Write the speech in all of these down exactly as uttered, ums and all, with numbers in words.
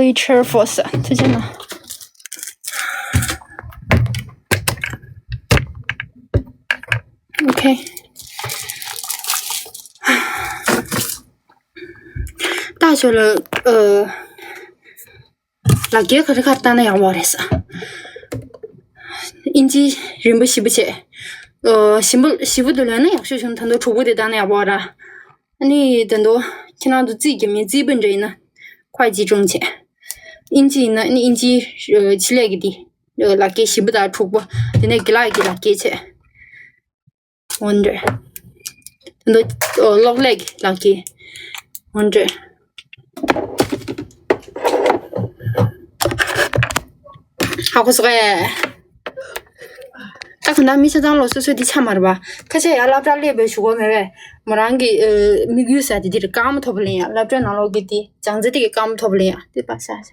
Teacher force ཐུགས་རྗེ་གནང་། ཨོ་ཁེ། ད་ཞོ་ལ་ཨ། ལག་འཁྱེར་ག་རེ་ག་རེ་བཏང་ན་ཡག་པོ་རེད་ས། ཨིན་ཇི་རིན་པོ་ཞིབ་པོ་བྱས། ཨ། ཞིམ་པོ་ཞིབ་པོ་དུ་ལོན་ན་ཡག་ཤོས་བྱུང་། ད་དུང་གྲོགས་པོ་དེ་བཏང་ན་ཡག་པོ་ར། ཨ་ནི་ད་དུང་ཁྱེད་རང་ཚོ་རྩིས་རྒྱབ་མཁན་རྩིས་པ་འདྲ་ཡིན་ན་ཁ་ཅིག་ཅུང་བྱས། ཨིན་ཇི་ཡིན་ན་ཨ་ནི་ཨིན་ཇི་ཨ། ཆེད་ལས་ཀྱི་དེ་ལག་འཁྱེར་ཞིམ་པོ་དང་གྲོགས་པོ་དེ་ནས་དགེ་ལགས་ཀྱི་ལག་འཁྱེར་བྱས། འོ་འདྲ། ད་དུང་གློག་ཀླད་ཀྱི་ལག་འཁྱེར། འོ་འདྲ། ཧ་གོ་སོང་ངས། ད་ག་ན་མི་ཆ་ཚང་ལོ་སོ་སོའི་འདི་ཆ་མ་རེད་པ། ཁ་ཤས་ཡང་སློབ་གྲྭ་སླེབས་པའི་གཞུག་གུ་མེད་པས། མོ་རང་གི་ཨ། དམིགས་ཡུལ་ཟེར་དེ་འདིར་སྐར་མ་ཐོབ་པ་ལེན་ཡ། སློབ་གྲྭའི་ནང་ལོགས་ཀྱི་དེ་སྦྱང་ཚན་དེ་གི་སྐར་མ་ཐོབ་པ་ལེན་ཡ། དེ་པ་ཤ་ཤ།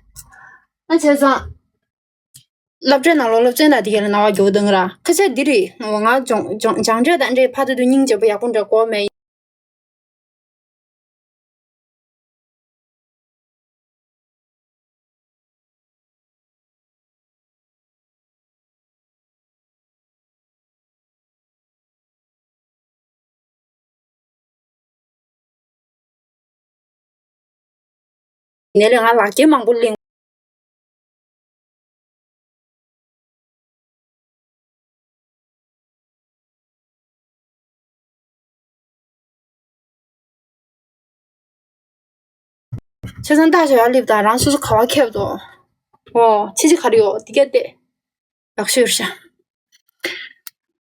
ཨ་བྱས་ཙང་། སློབ་གྲྭའི་ནང་ལོགས་སློབ་ཚན་དང་དེ་ག་ལ་རྣ་བ་འགྱོ་དང་ར། ཁ་ཤས་འདི་རེད། ང་སྦྱང་སྦྱང་སྦྱང་འབྲས་དང་འདྲེས་ཕ་ད་དུང་སྙིང་རྗེ་པོ་ཡག་པོ་འདྲ་གོ་མེད། ནས་ལས་ང་ལག་འཁྱེར་མང་པོ་ལེན། ཆ་ཚང་ལྟ་བྱ་བ་སླེབས་དང་རང་སོ་སོ་ག་བ་ཁེབས་དོ། ཨོ་ཆི་ཆི་ག་རེ་ཡོད་འདི་ག་བལྟས། ཡག་ཤོས་རེད་ཤག་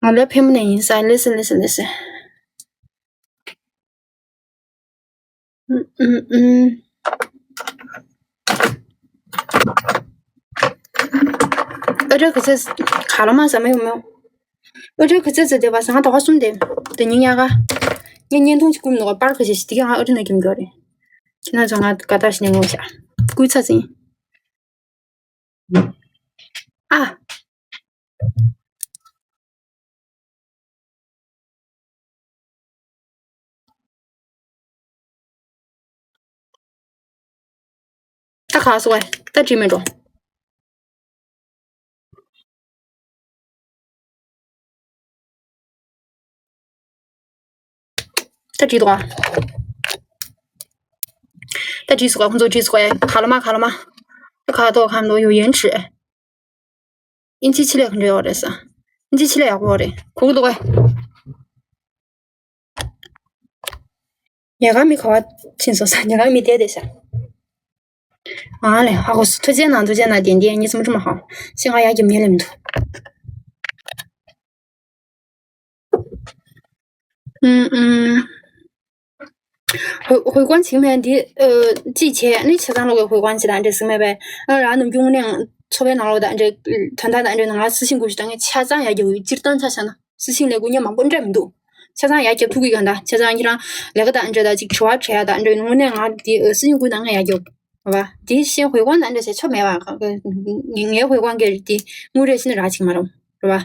ང་ལས་ཕན་མི་ནས་ཡིན་ས་ལེ་སི་ལེ་སི་ལེ་སི། ཨུམ་ཨུམ་ཨུམ། ཨ་ར་ག་ཚ་ག་ལ་མ་ཟ་མ་ཡོང་མོ། ཨ་ར་ག་ཚ་ཟ་དེ་བ་ཟ་ང་ད་ག་གསུམ་དེ་དེ་ཉིན་ཉག་ག་ངས་བརྙན་ཐུང་ཅིག་བསྐུར་མི་འདུག་ག་པར་ག་ཞེས་ཤིག་དེ་ག་ང་ཨ་ར་ན་ཁྱིམ་གྱོ་རེད། ཁྱེད་རང་ཚོ་ང་དགའ་ཐག་ཞིག་ནས་ངོ་བྱ་བསྐུལ་ཚ་ཟིན། ཨ། ད་ག་སོ་ད་དྲི་མེད་འགྲོ། ད་བྲིས་འདུག་ག་ད་བྲིས་སོང་ག་ཁོང་ཚོ་བྲིས་སོང་ག་ག་ལ་མ་ག་ལ་མ། ད་ག་ཏོ་ག་མདོ་ཡོ་ཡན་ཁྲི། ཨིན་ཇི་ཆེད་ལས་ག་འདྲ་ཡོད་རེད་ས། ཨིན་ཇི་ཆེད་ལས་ཡག་པོ་རེད་གོ་གི་འདུག་ག་ཉེ་ག་མི་ག་བ་ཕྱིན་སོང་ས་ཉེ་ག་མི་བསྡད་བསྡད་ཤག་ཨ་ལེ་ཧ་གོ་སོང་ཐུགས་རྗེ་གནང་ཐུགས་རྗེ་གནང་དེ་འདི་ངས་ཚོ་མ་ཁྲུ་མ་ཧ་ཤི་ང་ཡ་རྒྱབ་ཉེ་ལེ་མི་འདུག་ཨུམ་ཨུམ། ཧོ་ཧོལ་ཀོན་ཚིག་མེད་འདི་ཨ་ཅི་བྱས་ནི་ཆ་ཚང་ལོག་གི་ཧོལ་ཀོན་ཚིག་དང་འདྲ་ཟིག་མེད་པས། ཨ་ར་ནམ་རྒྱུན་དངོས་གནས་འཚོ་བའི་ནང་ལོག་དང་འདྲ་དོན་དག་དང་འདྲ་ནང་ང་སི་ཤིང་ཀུ་ཤི་དང་ངས་ཆ་ཚང་ཡ་རྒྱབ་ཡོད་སྤྱིར་བཏང་ཆ་བཞག་ན། སི་ཤིང་ལས་ཀུ་ཉེ་མང་པོ་འདྲ་མི་འདུག་ཆ་ཚང་ཡར་རྒྱབ་ཐུབ་ཀྱི་གང་ལྟར་ཆ་ཚང་ཁྱེད་རང་ལས་ཀ་དང་འདྲ་དང་ཅིག་དྲི་བ་དྲི་ཡ་དང་འདྲ་དངོས་གནས་ང་དེ་སི་ཤིང་ཀུན་དང་ང་ཡར་རྒྱབ་བ་དེ་ཤེས་ཧོལ་ཀོན་དང་འདྲ་བྱས་ཆོ་མེད་བ། ངའི་ཧོལ་ཀོན་གྱི་དེ་དངུལ་རེ་ཤི་ན་ར་ཅིག་མ་རུང་རེད་བ།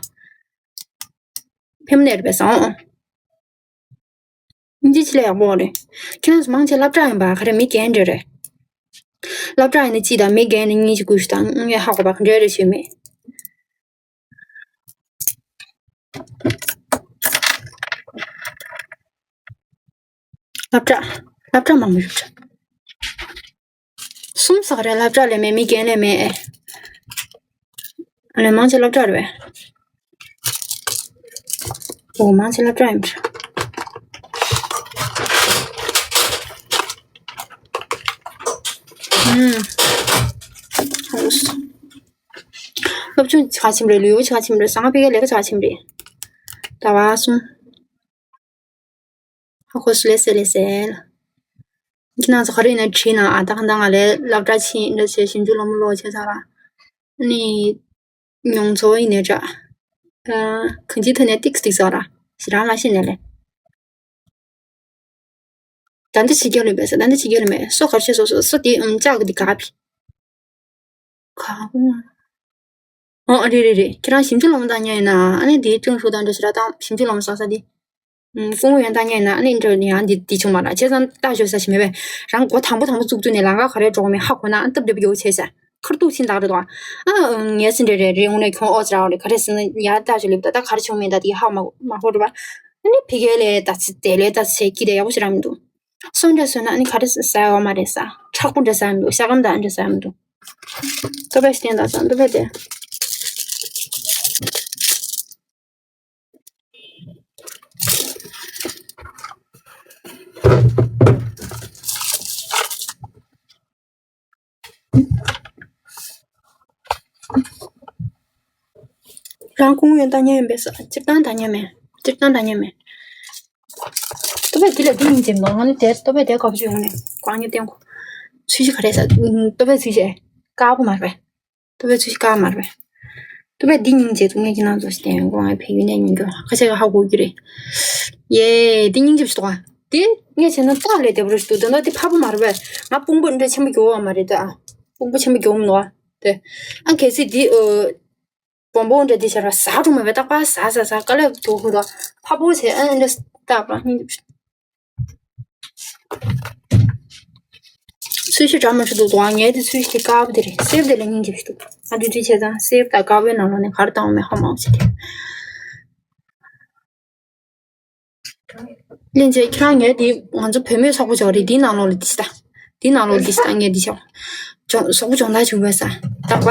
ཕེམ་ནེར་བས་སང་། འདི་ཅི་ལས་ཡག་པོ་རེད། ཁྱེད་རང་ཚོ་མང་ཆེ་སློབ་གྲྭ་ཡིན་པ་ག་རེ་མི་རྒན་འདྲ་རེད། སློབ་གྲྭ་ཡིན་ན་གཅིག་དང་མི་རྒན་ནི་གཉིས་ཀྱི་ཀུ་ཤུ་དང་ངས་ཧ་གོ་བ་ག་འདྲ་རེད་ཞུས་མེད། སློབ་གྲྭ། སློབ་གྲྭ་མང་པོ་ཡོད་རེད། གསུམ་ཟེར་ག་རེད། སློབ་གྲྭ་ལས་མེད་མི་རྒན་ལས་མེད། ཨ་ལས་མང་ཆེ་སློབ་གྲྭ་རེད་པས། འོ་མང་ཆེ་སློབ་གྲྭ་ཡིན་པ་རེད། ཨུམ། སློབ་སྦྱོང་ཆ་ཆེན་རེད། ལུས་པོ་ཆ་ཆེན་རེད། ཟ་ང་ཕ་གིའི་ལས་ཀ་ཆ་ཆེན་རེད། ཟླ་བ་གསུམ། ཧ་གོ་སོང་ལགས་སོ་ལགས་སོ། ཁྱེད་རང་ཚོ་ག་རེ་ཡིན་ན་དྲིས་ན་ཨ། ད་ག་ད་ང་ལས་སློབ་གྲྭ་ཕྱིན་འདྲ་བྱས་ཞིབ་འཇུག་སློབ་མ་ལོག་བྱས་ཚར་ར། ཨ་ནི་མྱོང་ཚོར་ཡིན་ནའི་འདྲ། ཨ་གང་ཅིའི་ཐད་ནས་ཏིག་ཏིག་ཚར་ར། ཞེ་དྲག་མ་ཤེས་ནའི་ལས། ད་འདི་ཕྱི་རྒྱལ་ལ་མེད་ས། ད་འདི་ཕྱི་རྒྱལ་ལ་མེད། སོ་གར་ཆེ་སོ་སོ་སོ་དེ་ཨམ་ལྕགས་ཀྱི་དེ་ག་པི། ག་པོ། ཨོ་རེད་རེད་རེད། ཁྱེད་རང་ཞིབ་འཇུག་སློབ་མ་དང་མཉམ་ཡིན་ན་ཨ་ནི་དེའི་ཅུང་ཧྲུག་དང་འདྲ་ཞེ་དྲག་དང་ཞིབ་འཇུག་སློབ་མ་བཟོ་ས་དེ། ཧྥུང་ཡོན་ཏ་ཉན་ན་ཨ་ནི་འདྲ་ཡང་འདི་འདི་བྱུང་མ་ར་བྱས་ཙང་ལྟ་ཞོ་ས་ཞིག་མེད་པས། རང་མགོ་དང་པོ་དང་པོ་བཙུགས་བཙུགས་ནས་ལམ་ཁ་ག་རེ་འགྲོ་མིན་ཧ་གོ་ན་ཨ་སྟབས་བདེ་པོ་ཡོད་བྱས་ས། ཁར་ཏུག་ཕྱིན་བཏང་རེད་དོ། ཨ་ངས་སེ་འདྲ་རེད་རེད་དངོས་གནས་ཁྱོད་ཨོ་ཙི་ར་རེད་ག་རེ་ཟེར་ན་ཡ་ལྟ་ཞོ་ལེབ་ད་ད་ག་རེ་བྱུང་མིན་ད་དེ་ཧ་མ་མ་གོ་རེད་པ། ཨ་ནི་ཕི་གེ་ལས་ད་ཚི་དེ་ལས་ད་ཚེ་སྐྱིད་དེ་ཡག་པོ་ཞིག་ར་མི་འདུག་སོན་འདྲ་སོན་ན་ཨ་ནི་ག་རེ་ཟ་ཡོད་མ་རེད་ས། མཁྲེགས་པོ་འདྲ་ཟ་མི་འདུག་ཤ་སྐམ་དང་འདྲ་ཟ་མི་འདུག་ལྟོ་ཕད་ཤི་བསྟན་དང་ལྟོ་ཕད་དེ། རང་ཁུངས་ཡོན་ཏག་ཉན་ཡོན་པས་སོ་སྤྱིར་བཏང་ད་ཉན་མེད། སྤྱིར་བཏང་ད་ཉན་མེད། ལྟོ་ཕད་དེ་ལ་འདི་ཉིན་ཅེམ་ལོ་ང་ནི་དེར་ལྟོ་ཕད་དེ་གོ་བ་ཅིག་ཡོང་ནས་གང་ཉིད་བསྟན་གོ། ཚུལ་ཞིག་ག་རེ་ཟ། ལྟོ་ཕད་ཚུལ་ཞིག་དཀར་པོ་མ་རེད་པས། ལྟོ་ཕད་ཚུལ་ཞིག་དཀར་མ་རེད་པས། ལྟོ་ཕད་འདི་ཉིན་ཅེ་ཚུ་ངས་ཀྱི་ནང་ཚོ་ཞིག་བསྟན་ཡོང་གོ་ང་ཕ་ཡུལ་ནས་ཉིན་གྱོ་ཁ་ཤས་ཀྱི་ཧ་གོ་གི་རེད། ཡེ་འདི་ཉིན་ཅེ་ཞིག་ཏོ་ག་འདི་ངས་བྱས་ན་ལྟག་ལས་བདེ་པོ་རེད་ཞིག་འདུག་དེ་འདྲ་འདི་ཕ་པོ་མ་རེད་པས། ང་དཔུང་པ་འདྲ་ཆེན་པོ་གྱོ་བ་མ་རེད་ད། དཔུང་པ་ཆེན་པོ་གྱོ་མི་འདུག་ཨ། དེ། ཨ་གལ་སྲིད་འདི་ཨོ། སྦོམ་པོ་འདྲ་འདི་ཤར་བ་ཟ་འགྲོ་མ་བས་རྟག་པར་ཟ་ཟ་ཟ་དཀའ་ལས་དུ་ཧུ་དོ། ཕ་པོ་བྱས་ཨ་འདྲ་རྟག་པར་སྙིང་རྗེ། ཚུལ་ཤི་འདྲ་མ་ཤི་འདུག་དོ་ཨ་ངས་དེ་ཚུལ་ཤི་དཀར་པོ་དེ་རེད་སེབ་དེ་ལ་སྙིང་རྗེ་ཞིག་འདུག་ཨ་འདུ་འདྲི་བྱས་ཙང་སེབ་དང་དཀར་པོའི་ནང་ལོགས་ནས་ག་རེ་བཏང་བ་མེད་ཧ་མ་བྱེད་དེ། ལན་ཅེ་ཁྱེད་རང་ངས་འདི་ང་ཚོ་བུད་མེད་སོག་པོ་ཅོག་རེད་འདིའི་ནང་ལོགས་ལ་འདི་ཤི་ད། འདིའི་ནང་ལོགས་འདི་ཤི་ད་ངས་འདི་ཤོག་ཅོག་སོག་པོ་སྦྱོང་བརྡར་བྱུང་བས་ས། རྟག་པ།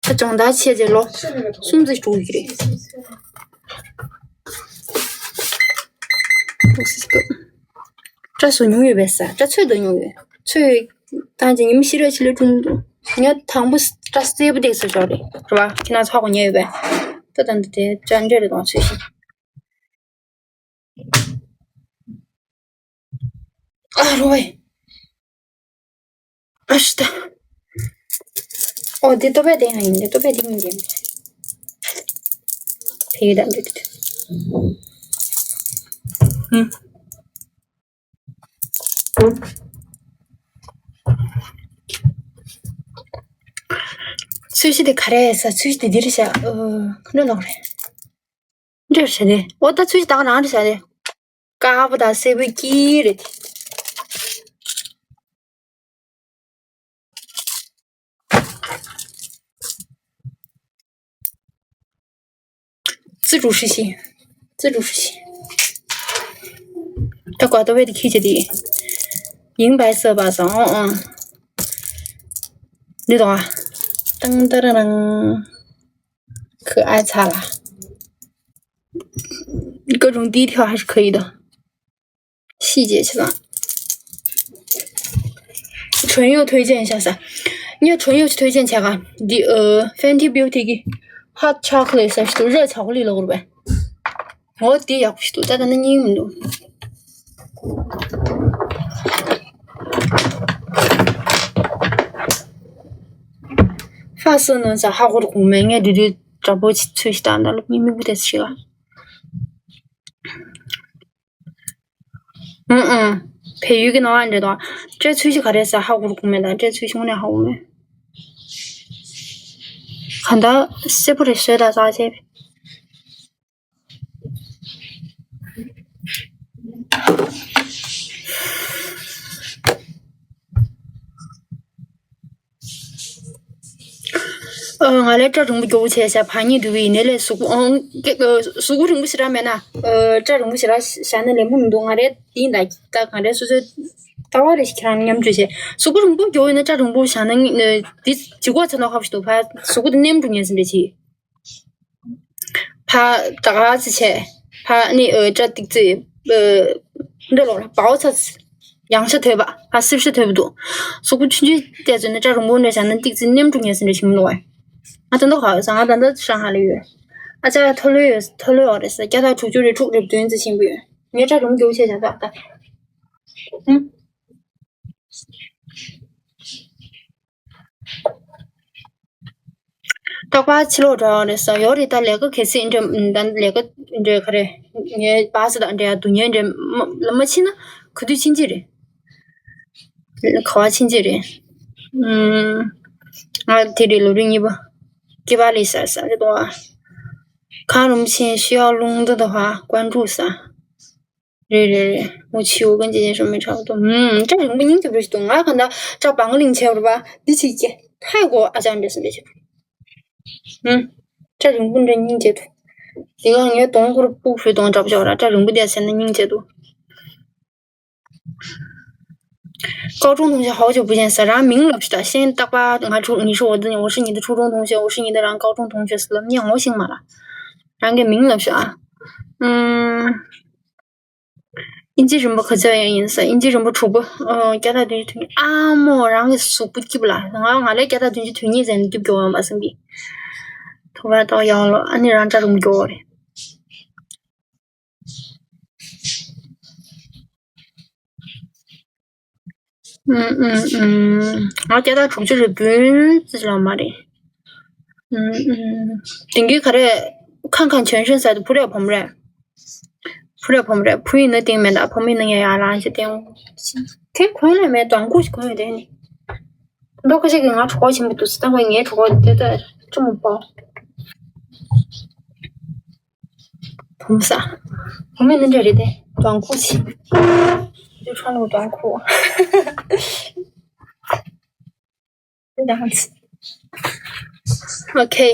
ད་སྦྱོང་བརྡར་བྱས་རྗེས་ལོ་གསུམ་ཙམ་འགྲོ་གི་རེད། སྐྲ་བཟོ་མྱོང་ཡོད་པས་ས། སྐྲ་ཚོས་འདོན་མྱོང་ཡོད། ཚོས་བཏང་རྗེས་ཉི་མ་ཤི་ར་ཆི་ལ་ཀྲུང་འདུག་ངས་དང་པོ་སྐྲ་སེར་པོ་བཏེགས་ཟེར་ཞོག་རེད་རེད་བ་ཁྱེད་རང་ཚོ་ཧ་གོ་ཉན་ཡོད་པས། ད་ད་འདི་དེ་སྐྲ་འདྲ་རེད་དང་ཚོས་ཤིག་ཨ་རོ་ཝེ། ཨ་ཤི་ད། ཨོ་དེ་ལྟོ་ཕད་དེ་ཡང་ཡིན་དེ་ལྟོ་ཕད་དེ་ཡིན་དེ། ཕེ་ད་འདི་དེ། ཧུམ། ཚུལ་ཤི་དེ་ག་རེ་ས་ཚུལ་ཤི་དེ་འདིར་བཞག་ཨོ་ཁོ་འདྲ་ལོག་རེད། འདྲ་བྱས་ཏེ། ཨོ་ད་ཚུལ་ཞིག་ད་ག་རང་འདྲ་བྱས་ཏེ། དཀར་པོ་དང་སེར་པོའི་དཀྱིལ་རེད་དེ། ཙི་རུ་ཧྲི་ཤི། ཙི་རུ་ཧྲི་ཤི། ད་ཀ་ཏོ་བེ་དེ་ཁྱི་ཆེ་དེ། ཡིང་བའི་ས་བ་སང་ཨོ་ཨོ། འདི་དང་། ཏང་ཏ་ར་རང་། 可爱惨了。各种低调还是可以的。细节去了。唇釉推荐一下噻。你要唇釉去推荐一下啊？你呃，Fenty Beauty 的 Hot Chocolate 是热巧克力了，对吧？ འོ་དེ་ཡག་པོ་ཞིག་འདུག་ད་ལྟ་ན་སྙིང་མི་འདུག་ཧྥ་སི་ནང་ས་ཧ་གོ་རུ་གོང་མེད་ངས་འདི་དུས་དྲ་པོ་ཆི་ཚོད་ཞིག་དང་ད་ལོ་མི་མིག་པོ་དེ་ཞིག་ལ། ཨུང་ཨུང་། བལ་ཡུལ་གྱི་ནང་ལ་འདྲེ་དང་། སྤྲད་ཚུལ་ཞིག་ག་རེ་ས་ཧ་གོ་རུ་གོང་མེད་དང་སྤྲད་ཚུལ་ཞིག་དངོས་གནས་ཧ་གོ་མེད། གང་ལྟར་སེར་པོ་རེ་བཟོས་དང་ཟག་བྱས། ཨ། ང་ལས་སྐྲ་རིང་པོ་མགྱོགས་པོ་བྱས་ཤག་བར་ཉིད་འདུག་པས་ཡིན་ནའི་ལས་གཟུགས་པོ་ཨང་ཀེ་ཨ། གཟུགས་པོ་རིང་པོ་ཞེ་དྲག་མེད་ན། ཨ། སྐྲ་རིང་པོ་ཞེ་དྲག་བཞག་ན་ལེགས་པོ་མི་འདུག་ང་རས་དེ་ཡིན་ད་ད་ག་རེ་སོ་སོའི་ལྟ་བ་རེ་ཞིག་ཁྱེད་རང་མཉམ་སྤྱོད་བྱས། གཟུགས་པོ་རིང་པོ་མགྱོགས་ཡོད་ན་སྐྲ་རིང་པོ་བཞག་ན་ཨ། དེ་ལྗིད་ཁོག་ཚ་ན་ཁ་བ་ཞིག་འདུག་ཕར་གཟུགས་པོ་དེ་ནེམ་འགྲོ་ཉན་སྲིད་འདྲ་བྱེད། ཕ་ད་ག་ཚི་ཆེ། ཕ་ནི་ཨོ་ཏྲ་ཏིག་ཙི་ཨོ་འདྲ་ལོ་ར་བའོ་ཚ་ཡང་ཤ་ཐོས་པ་ཕ་སིབ་ཤ་ཐོས་པ་འདུག་གཟུགས་པོ་ཆུང་ཆུང་དེ་ཚོ་ནི་སྐྲ་རིང་པོ་འདྲ་བཞག་ན་ཏིག་ཙི་ནེམ་དྲུག་ཉལ་སྲིད་འདྲ་ཞིག་མི་འདུག་བས། ང་ད་ལྟ་ག་ཡོད་ས་ང་ད་ལྟ་ཧྲང་ཧ་ལ་ཡོད། ཨ་ཅག་ཐོ་ལོ་ཡོད་ཐོ་ལོ་ཡོད་རེད་ས་བརྒྱ་དང་དྲུག་ཅུ་རེ་དྲུག་རེ་བདུན་ཙི་ཆེན་པོ་ཡོད། ངའི་སྐྲ་རིང་པོ་རྒྱུག་ཆེ་བཞག་ད་ད། ཧུམ། རྟག་པར་ཕྱི་ལོགས་འགྲོ་ཡག་རེད་ས་ཡོད་རེད་ད་ལས་ཀ་གལ་སྲིད་འདྲ་ད་ལས་ཀ་འདྲ་ག་རེ་ངའི་པ་སི་དང་འདྲ་ཡག་སྡུག་བསྔལ་འདྲ་མ་ལ་མ་ཕྱིན་ན་ག་དུས་ཕྱིན་གྱི་རེད། ག་བ་ཕྱིན་གྱི་རེད། ང་དེ་རེད་ལོ་རེ་གཉིས་པ། སྐྱེ་བ་ལས་ས་ས་རེད་དོ། ཁ་རུམ་ཆེན་ཤི་ཡག་རླུང་འདི་དོ་ཧ་ཀོན་ཀྲུག་ས། རེད་རེད་རེད། མོ་ཆིའུ་གན་ཅི་ཅན་ཧྲོ་མེ་ཁྲའོ་ཏོ། ཧུམ། སྐྲ་རིང་པོ་སྙིང་རྗེ་པོ་ཞིག་འདུག་ང་ག་འདྲ་སྐྲ་བང་གླིང་བྱས་པ་རེད་པ། འདི་ཅིག་སྐྱེ་ཧའི་གོ་ཨ་ཅང་འདྲེ་སུ་འདྲེ་ཞིག་ཧུམ། སྐྲ་རིང་པོ་འདྲ་སྙིང་རྗེ་འདུག་དེ་ག་ངའི་གདོང་ཁོར་སྤུ་གུ་གདོང་འདྲ་པོ་ཅིག་ར། སྐྲ་རིང་པོ་དེ་བྱས་ན་སྙིང་རྗེ་འདུག 高中同学好久不见 ཟེར། རང་མིང་ལབ་ཤོག་དང་། 先大巴 ང་初 你是我的 我是你的初中同学 我是你的 然后 高中同学 ཟེར་ལབ་ནས་ངོ་ཤེས་མ་ལ། རང་གི་མིང་ལབ་ཤོག་ཨ། ཨུམ། ཨིན་ཇི་རིན་པོ་ག་ཚོད་ཡིན་ཟེར། ཨིན་ཇི་རིན་པོ་དྲུག་པོ། ཨོ། བརྒྱ་དང་བདུན་ཅུ་དོན་གཉིས། ཨ་མོ། རང་གི་གཟུགས་པོ་སྐྱིད་པོ་ལ། ང་ང་ལས་བརྒྱ་དང་བདུན་ཅུ་དོན་གཉིས་ཟེར་ནས་སྐྱིད་པོ་ཡོང་བ་སེམས་པའི། ཐུག་པ་ཏོག་ཡོང་ལོ། ཨ་ནི་རང་སྐྲ་རིང་པོ་རེད། ཨུམ་ཨུམ་ཨུམ། ང་སྐྱ་ཐག་དྲུག་ཅུ་རེ་བདུན་ཙམ་ལ་མ་རེད། ཨུམ་ཨུམ། དེང་གི་ག་རེ། ཁང་ཁང་ཆོན་ཆོན་ཟེར་དུ་བུ་རེད་བུ་མོ་རེད། བུ་རེད་བུ་མོ་རེད། བུ་ཡིན་ན་སྟེང་མེད་ད། བུ་མོ་ཡིན་ན་ངས་ཡར་ལངས་ཤིག་སྟེང་། དེ་གོན་ལ་མེད། དང་ཁུ་ཞིག་གོན་ཡོད་དེ་ནི། མདོ་ཁ་ཤས་ཀྱིས་ང་གྲོགས་པོ་ཆེན་པོ་འདུག་ཟེར། ད་ཁོས་ངའི་གྲོགས་པོ་དེ་ད་ཅུང་མི་པོ། བུ་མོ་ས། བུ་མོ་ནི་འདྲ་རེད་དེ། དང་ཁུ་ཆེ། དུ་ཁྲང་ལུ་དང་ཁུ། ཨོ་ཁེ།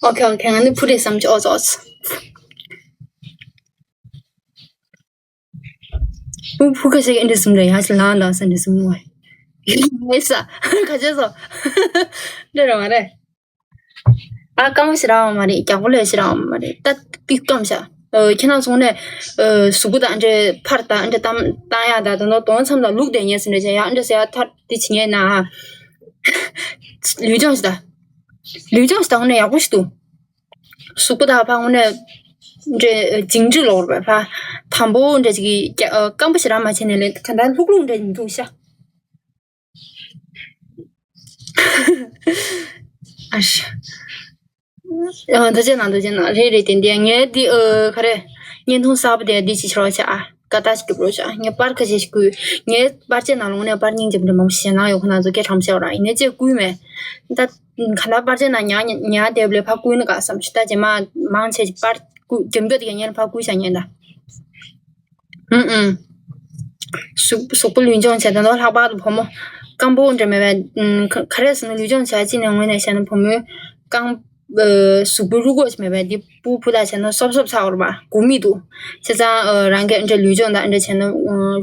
ཨོ་ཁེ་ཨོ་ཁེ། ང་ནི་བུ་རེད་བསམ་གྱི། ཨོ་ཙི་ཨོ་ཙི། བུ་བུ་ཁ་ཤས་ཀྱིས་འདི་གསུམ་རེད། ཡང་ཞིག་ལངས་དང་ཟེར་འདི་གསུམ་ངོ་། མེད་ས། ཁ་ཆེ་སོ། འདི་རེད་མ་རེད། ཨ་སྐམ་པོ་ཞེ་དྲག་མ་རེད། རྒྱགས་པོ་ལས་ཞེ་དྲག་མ་རེད། ད་པི་སྐམ་ཤ། ཨ་ཁྱེད་རང་ཚོ་ནས་ཨ་གཟུགས་པོ་དང་འདྲེ་ཕར་དང་འདྲེ་གཏམ་བཏང་ཡག་དང་། ད་ནོ་དོང་མཚམས་དང་ལུག་དེ་ཉལ་ཟིན་འདྲེ་བྱས་ཡག་འདྲེ་ཟེར་ཡག་ཐར་དེ་བྱེད་ཉལ་ན། ལུས་སྦྱོང་ཞིག་ད། ལུས་སྦྱོང་ཞིག་ད་འོ་ན་ཡག་པོ་ཞིག་འདུག་གཟུགས་པོ་དང་ཕ་འོ་ན་འདྲེ་ཇིང་འདྲི་ལོག་རེད་པ། ཕ་དང་པོ་འདྲེ་ཅིག་གི་སྐམ་པོ་ཞེ་དྲག་མ་བྱས་ནས་ལས་ག་འདྲ་ལྷུག་ལྷུག་འདྲེ་ཡིན་འདུག་ཤ། ཨ་ཤ། ཨ་ཐུགས་རྗེ་གནང་། ཐུགས་རྗེ་གནང་། རེད་རེད། དེ་འདི་ངའི་འདི་ཨ་ག་རེ། བརྙན་ཐུང་གསར་པ་དེ་འདི་ཅིག་ཆོག་ཆ་ཨ། ཀ་ཏ་ཞིག་རྒྱབ་རོགས་བྱ། ངས་པར་ཁ་ཤས་ཤིག་བརྐུས། ངའི་པར་ཆས་ནང་ལོགས་ནས་པར་སྙིང་རྗེ་པོ་འདྲ་མང་པོ་ཞིག་ནང་ཡོད། ཁོ་ན་ཚོ་སྐད་གྲགས་མོ་བཤད་ར། ཡིན་ནའི་ཅེས་བརྐུས་མེད། ད་ག་ད་པར་ཆས་ནང་ཉར་ཉར་བསྡད་པ་ལས་ཕར་བརྐུས་ན་དགའ་བསམ་ཞིག་ད་རྗེས་མ་མང་ཆེ་ཞིག་པར་བརྐུས་རྒྱབ་འགྱོག་དེ་ག་ཉེར་ཕར་བརྐུས་བྱ་ཉན་ད། ཨུམ་ཨུམ། གཟུགས་གཟུགས་པོ་ལུས་སྦྱོང་བྱས། ད་ནོར་ལྷག་པར་དུ་བུ་མོ་སྐམ་པོ་འདྲ་མེད་པས། ཨུམ་ག་ག་རེ་ཟེར་ན་ལུས་སྦྱོང་བྱས་གཅིག་ནས་ངོས་ནས་བཤད་ན་བུ་མོའི་རྐང་ཨ་གཟུགས་པོའི་རུས་ཁོག་ཅིག་མེད་པས། འདི་སྤུ་གུ་ཕུ་ལ་བྱས་ན་སོབ་སོབ་ཚ་བར་བ་གུ་མི་འདུག་བྱས་ཙང་ཨ་རང་གི་འདྲ་ལུས་སྦྱོང་དང་འདྲ་བྱས་ན་ཨ་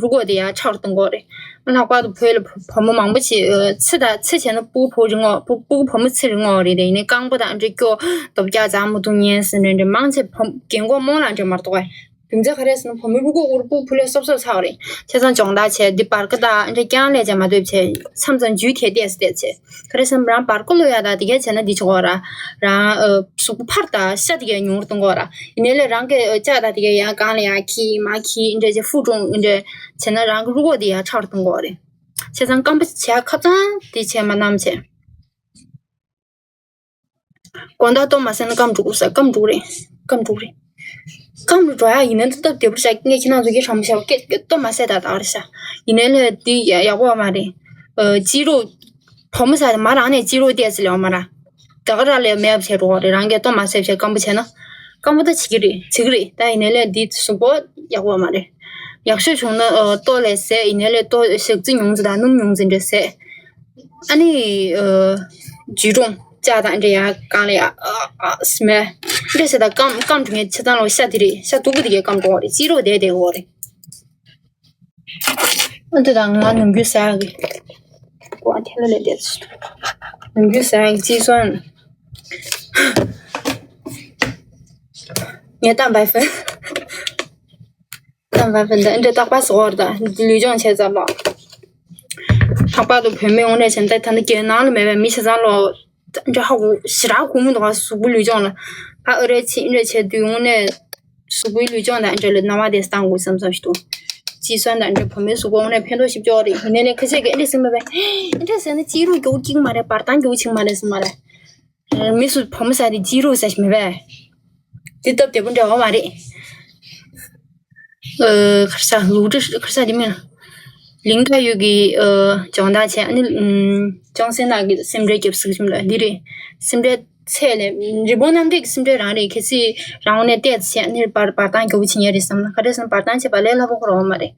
རུས་ཁོག་དེ་ཡར་ཆག་གཏོང་གོ་རེད། ལྷག་པར་དུ་བོད་ལ་བུ་བུ་མོ་མང་པོ་ཅིག་ཨ་ཚེ་དང་ཚེ་བྱས་ན་སྤུ་གུ་ཕོ་རིང་ངོ་། སྤུ་སྤུ་གུ་བུ་མོ་ཚེ་རིང་ངོ་རེད་དེ། ཡིན་ནའི་རྐང་པ་དང་འདྲ་སྐྱོ་སྟོབས་རྒྱག་རྩ་མོ་འཐུང་ཉན་ཟིན་རེད་འདྲ་མང་ཆེ་བུ་རྒན་གོག་རྨོངས་ལ་འདྲ་མ་གཏོགས། རྒྱུ་མཚན་ག་རེ་ཟེར་ན་བུ་མོའི་རུས་ཁོག་དབུར་སྤུ་ཕུ་ལས་སོབ་སོབ་ཚ་བ་རེད། བྱས་ཙང་སྦྱོང་བརྡར་བྱས་འདི་བར་སྐ་དང་འདྲ་རྐྱང་ལས་ཀྱང་མ་སྡོད་བྱས་མཚམས་མཚམས་འཇུས་ཐེ་ཏེས་ཏེ་བྱས། ག་རེ་ཟེར་ན་རང་བར་སྐ་ལོ་ཡ་དང་དེ་གས་བྱས་ན་འདི་ཆོག་གོ་ར། རང་ཨ་གཟུགས་པོ་ཕར་དང་ཤ་དེ་གས་ཉུང་རུ་གཏོང་གོ་ར། ཡིན་ནའི་ལས་རང་གི་ཨ་ལྕགས་དང་དེ་གས་ཡང་གང་ལ་ཡང་ཁྱི་མ་ཁྱི་འདྲ་བྱས་ཧྥུ་ཀྲུང་འདྲ་བྱས་ན་རང་གི་རུས་ཁོག་དེ་ཡང་ཚ་བར་གཏོང་གོ་རེད། བྱས་ཙང་སྐམ་པོ་བྱས་ཁ་ཚང་དེ་བྱས་མ་ནམ་བྱས། དགོང་དག་ལྟོ་མ་བཟས་ན་སྐམ་འགྲོ་གི་ས། སྐམ་འགྲོ་གི་རེད། སྐམ་འགྲོ་གི་རེད། སྐམ་རུ་འགྲོ་ཡ་ཡིན་ན་འདི་སྟབས་བདེ་པོ་ཤ། ངས་ཁྱེད་རང་ཚོ་སྐད་གྲགས་མོ་བཤད་པ་སྐད་སྐད་ལྟོ་མ་བཟས་ད་ད་ག་རེ་ཤ། ཡིན་ནའི་ལས་འདི་ཡག་ཡག་པོ་མ་རེད། ཨ་སྐྱིད་རོ། བུ་མོ་ཟ་དེ་མ་རང་ནས་སྐྱིད་རོ་ཏོག་ཙམ་ལས་མ་ར། ད་ག་ར་ལས་མེད་པ་བྱས་འགྲོ་གི་རེད། རང་གིས་ལྟོ་མ་བཟས་བྱས་སྐམ་པོ་བྱས་ན། སྐམ་པོ་ད་བྱེད་ཀྱི་རེད། བྱེད་ཀྱི་རེད། ད་ཡིན་ནའི་ལས་འདི་གཟུགས་པོ་ཡག་པོ་མ་རེད། ཡག་ཤོས་བྱུང་ན་ཨ་ལྟོ་ལས་ཟས། ཡིན་ནའི་ལས་ལྟོ་ཞག་རྩི་ཉུང་ཙམ་དང་སྣུམ་ཉུང་ཙམ་འདྲ་ཟས། ཨ་ནི་ཨ་འཇུ་གྲོང་ལྕགས་དང་འདྲ་ཡ་གང་ལ་ཡ་ཨ་ཨ་སྨད་འདྲ་ཟེར་ད་སྐམ་སྐམ་འགྲོ་ངེས་ཆ་ཚང་ལོ་ཤ་དེ་རེད། ཤ་སྡུག་པོ་དེ་གས་སྐམ་འགྲོ་བ་རེད། སྐྱིད་རོ་དེ་དེ་འོ་རེད། ཨ་འདི་དང་ང་ནམ་རྒྱུན་ཟ་ཡག་གི་ཀོ་ཨ་ཐེ་ལོ་ལས་དེ་ནམ་རྒྱུན་ཟ་ཡག་གི་ཅི་སོན་ངས་བཏང་བའི་ཧྥེ། ད་བ་བ་འདི་འདྲ་རྟག་པར་ཟོག་ར། ད་འདི་ལུས་སྦྱོང་བྱས་ཙམ་པ། ལྷག་པར་དུ་བུད་མེད་དངོས་གནས་བྱས་ན་ད་ད་ནི་རྒྱལ་ནང་ལ་མེད་པའི་མི་ཆ་ཚང་ལོ་འདྲ་ཧ་གོ་ཞེ་དྲག་གོ་མི་འདུག་ག་གཟུགས་པོའི་ལུས་སྦྱོང་ལ་ཕ་ཨ་རེ་ཆི་འདྲ་བྱས་དུས་དངོས་གནས་གཟུགས་པོའི་ལུས་སྦྱོང་དང་འདྲ་ལ་སྣང་བ་དེ་བཏང་དགོས་བསམ་བསམ་ཞིག་འདུག་ཅི་སོན་དང་འདྲ་བུད་མེད་གཟུགས་པོ་དངོས་གནས་ཕན་ཐོགས་ཞིབ་ཅོག་རེད། ཡིན་ནའི་ནས་ཁ་ཤས་ཀྱིས་འདྲ་ཟེར་མ་བས། འདྲ་ཟེར་ན་སྐྱིད་རུ་མགྱོགས་ཀྱིན་མ་རེད། བར་སྟངས་མགྱོགས་ཕྱིན་མ་རེད་ཟེར་མ་རེད། མི་སུ་བུ་མོ་ཟ་དེ་སྐྱིད་རུ་ཟ་ཞིག་མེད་པས། དེ་སྟབས་བདེ་པོ་འདྲ་བ་མ་རེད། ཨ་ཁར་ས་ལུག་འདྲ་ཁར་ས་དེ་མིན། ལིང་ཏ་ཡུལ་གྱི་ཨ་སྦྱོང་བརྡར་བྱས། ཨ་ནི་ཨམ་ཅོང་སེ་ནག་གི་སེམས་ཁྲལ་རྒྱབ་ཟིག་ཞིམ་ལ་འདི་རེད། སེམས་ཁྲལ་ ཚད་ལས་རི་བོང་གནམ་བདེ་གི་སེམས་ཁྲལ་རང་རེད། གལ་སྲིད་རང་ངོས་ནས་བལྟས་ཚེ་ནི་བར་བར་སྟོང་མགྱོགས་པོ་བྱེད་ཉན་རེད་བསམ་ན། ག་རེ་བསམ་བར་སྟོང་བྱེད་པ་ལས་སླ་པོ་ཁོ་རང་མ་རེད།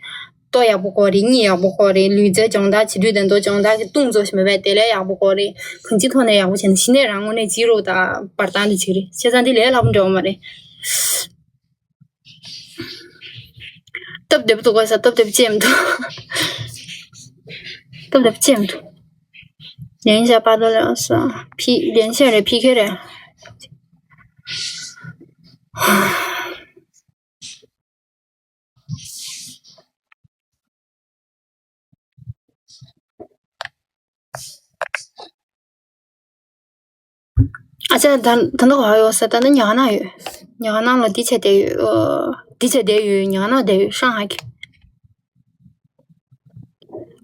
ལྟོ་ཡག་པོ་དགོས་རེད། གཉིད་ཡག་པོ་དགོས་རེད། ལུས་རྩལ་སྦྱོང་བརྡར་བྱེད་དུས་དེ་ཚོ་སྦྱོང་བརྡར་གྱི་བཏུང་ཚོ་ཞིག་མེད་པས་དེ་ལས་ཡག་པོ་དགོས་རེད། གང་ཅིའི་ཐོག་ནས་ཡག་པོ་བྱས་ན་གཞི་ནས་རང་ངོས་ནས་ཅི་རུ་དང་བར་སྟོང་དེ་བྱེད་རེད། བྱས་ཙང་འདི་ལས་སླ་པོ་འདྲ་བ་མ་རེད། སྟབས་བདེ་པོ་འདུག་ག་ས། སྟབས་བདེ་པོ་ཅི་ཡང་མི་འདུག་སྟབས་བདེ་པོ་ཅི་ཡང་མི་འདུག 连一下巴多两次，P 连线的 P K 的。 ཨ་ཅག་ད་ད་ནི་ག་ཡོད་ས། ད་ནི་ཉལ་ཁང་ནང་ཡོད། ཉལ་ཁང་ནང་ལ་འདི་བྱས་བསྡད་ཡོད། ཨོ། འདི་བྱས་བསྡད་ཡོད། ཉལ་ཁང་ནང་བསྡད་ཡོད། ཧྲང་ཧ་གི།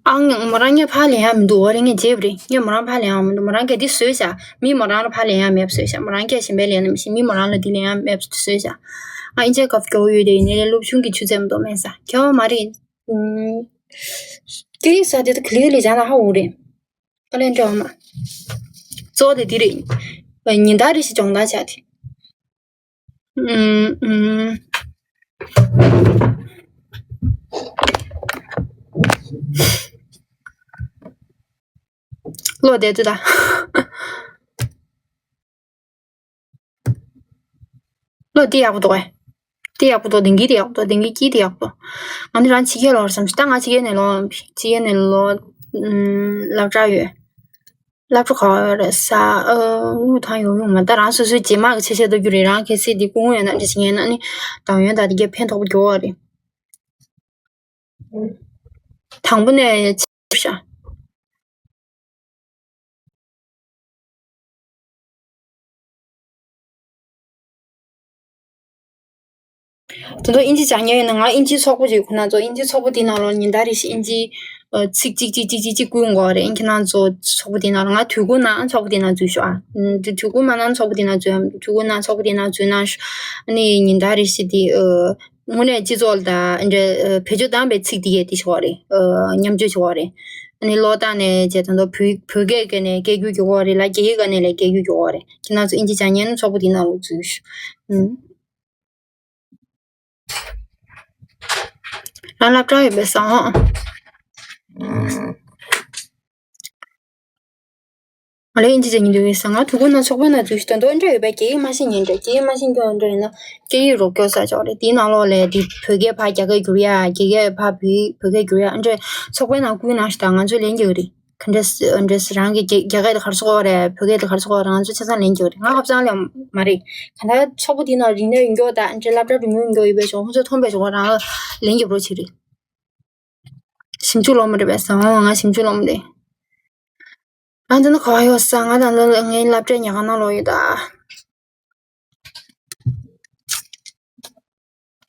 ཨང་། མོ་རང་ངས་ཕར་ལེན་ཡག་མི་འདུག་འོ་རེད། ངས་བརྗེད་པ་རེད། ངས་མོ་རང་ཕར་ལེན་ཡག་མི་འདུག་མོ་རང་གིས་འདི་བཟོས་བཞག་མི་མོ་རང་ལ་ཕར་ལེན་ཡག་མེད་པ་བཟོས་བཞག་མོ་རང་སྐད་གཞན་པས་ལེན་ན་མི་ཤེས། མི་མོ་རང་ལ་འདི་ལེན་ཡག་མེད་པ་བཟོས་བཞག་ཨ། ཨིན་ཇིའི་སྐབས་སྐྱོ་བོ་ཡོད་དེ། ཡིན་ནའི་སློབ་ཆུང་གི་ཆུ་ཚད་མ་གཏོགས་མེད་ས། ཁྱད་པར་མ་རེད། ཨུམ། སྐད་ཡིག་ཟེར་དེ་ད་ག་ལེ་ག་ལེ་སྦྱང་ན་ཧ་འོ་རེད། ཨ་ལན་འདྲ་བ་མ། གཙོ་བོ་དེ་འདི་རེད། ཉིན་ལྟར་རེ་བཞིན་སྦྱོང་བརྡར་བྱ་དེ། ཨུམ་ཨུམ། ཀློག་བསྡད་དུས་ད། ལོ་དེ་ཡག་པོ་འདུག་གས། དེ་ཡག་པོ་འདུག་དེང་གི་དེ་ཡག་པོ་འདུག་དེང་གི་དཀྱིལ་དེ་ཡག་པོ་འདུག་ང་ནི་རང་ཕྱི་རྒྱལ་ལོག་རེད་བསམ་ཞིག་ད་ང་ཕྱི་རྒྱལ་ནས་ལོག་ཕྱི་རྒྱལ་ནས་ལོག་ཨུམ། སློབ་གྲྭ་ཡོད། སློབ་གྲྭ་ག་པར་ཡོད་རེད་ས། ཨ། དབུགས་ཐང་ཡོང་ཡོང་མ། ད་རང་སོ་སོའི་རྗེས་མ་གི་ཆེ་ཆེ་ལྟ་རྒྱུ་རེད། རང་གལ་སྲིད་འདི་སྐུ་ངོ་ཡོད་ན་འདྲ་བྱེད་ངེས་ན་ནི་ཏང་ཡོན་དང་དེ་གས་ཕན་ཐོགས་པོ་འགྱོ་བ་རེད། དང་པོ་ནས་ཆེ་ཤ། དེ་ཚོ་ཨིན་ཇི་སྦྱང་མཁན་ཡིན་ན། ང་ཨིན་ཇིའི་ཚོགས་པ་ཅིག་ཁོ་ན་ཚོ་ཨིན་ཇིའི་ཚོགས་པ་དེའི་ནང་ལོགས་ཉིན་ལྟར་རེ་བཞིན་ཨིན་ཇིའི་ཨ། ཚིག་གཅིག་གཅིག་གཅིག་གཅིག་གཅིག་བསྐུར་དགོས་རེད། ཨིན་ཁྱེད་རང་ཚོ་ཚོགས་པ་དེའི་ནང་ལ། ང་དུས་འཁོར་ནང་ཚོགས་པ་དེའི་ནང་འཛུལ་ཤོག་ཨ། དུས་འཁོར་མ་ནང་ཚོགས་པ་དེའི་ནང་འཛུལ་ཡ། དུས་འཁོར་ནང་ཚོགས་པ་དེའི་ནང་འཛུལ་ན་ཨ་ནི་ཉིན་ལྟར་རེ་བཞིན་དེ་ཨ། དངོས་གནས་སྤྱི་ཚོགས་ལ་ད་འདྲ་བེད་སྤྱོད་བཏང་བའི་ཚིག་དེ་གས་དེ་ཞུ་བ་རེད། ཨ། མཉམ་སྤྱོད་ཞུ་བ་རེད། ཨ་ནི་ཀློག་སྟངས་ནས་བྱས་ད་དུང་བོད་བོད་སྐད་སྐད་ནས་སྐད་སྒྱུར་རྒྱག་གི་རེད་ལ། རྒྱ་ཡིག་སྐད་ནས་ལ་སྐད་སྒྱུར་རྒྱག་གི་རེད། ཁྱེད་རང་ཚོ་ཨིན་ཇི་སྦྱང་མཁན་ཚོགས་པ་དེའི་ནང་ལ་འཛུལ་ཤོག་ཨུམ། རང་སློབ་གྲྭ་ཡོད་པའི་སང་། ང་ལ་ཨིན་ཇི་བྱེད་ཀྱི་འདུག་ཟེར། ང་དུས་འཁོར་ནང་ཚོགས་པའི་ནང་འཛུལ་ཞིག་དང་འདོན་འདྲ་ཡོད་པས། རྒྱ་ཡིག་མ་ཤེས་ཉན་འདྲ། རྒྱ་ཡིག་མ་ཤེས་ཀྱང་འདྲ་ཡིན་ན་སྐད་ཡིག་རོགས་སྐྱོར་ས་ཅོག་རེད། དེའི་ནང་ལོགས་ལས་དེ་བོད་སྐད་ཕར་རྒྱ་སྐད་བསྒྱུར་ཡ། རྒྱ་སྐད་ཕར་བོད་བོད་སྐད་བསྒྱུར་ཡ་འདྲ་ཚོགས་པའི་ནང་བསྐུར་གནང་ཞིག་དང་ང་ཚོས་ལེན་རྒྱག་གི་རེད། ག་འདྲ་འདྲ་རང་གི་རྒྱ་རྒྱ་སྐད་དེ་ག་རེ་ཟེར་དགོས་རེད། བོད་སྐད་དེ་ག་རེ་ཟེར་དགོས་རེད། ང་ཚོས་ཆ་ཚང་ལེན་རྒྱག་གི་རེད། ང་ཧབ་ཚང་ལེན་མ་རེད། ག་འདྲ་ཚོགས་པ་དེའི་ནང་རིག་གནས་ཡོད་མཁན་དང་འདྲ་སློབ་གྲྭ་འགྲོ་མྱོང་ཡོད་མཁན་ཡོད་པའི་གཞུང་ཁོང་ཚོས་མཐོང་པའི་གཞུང་རང་ལ་ལེན་རྒྱག་རོགས་བྱེད་རེད། ཞིབ་འཇུག་སློབ་མ་རེད་པས་སང་། ང་ཞིབ་འཇུག་སློབ་མ་རེད། ང་ད་ནི་ག་པར་ཡོད་ས། ང་ད་ནི་ངའི་སློབ་གྲྭའི་ཉལ་ཁང་ནང་ལོགས་ཡོད་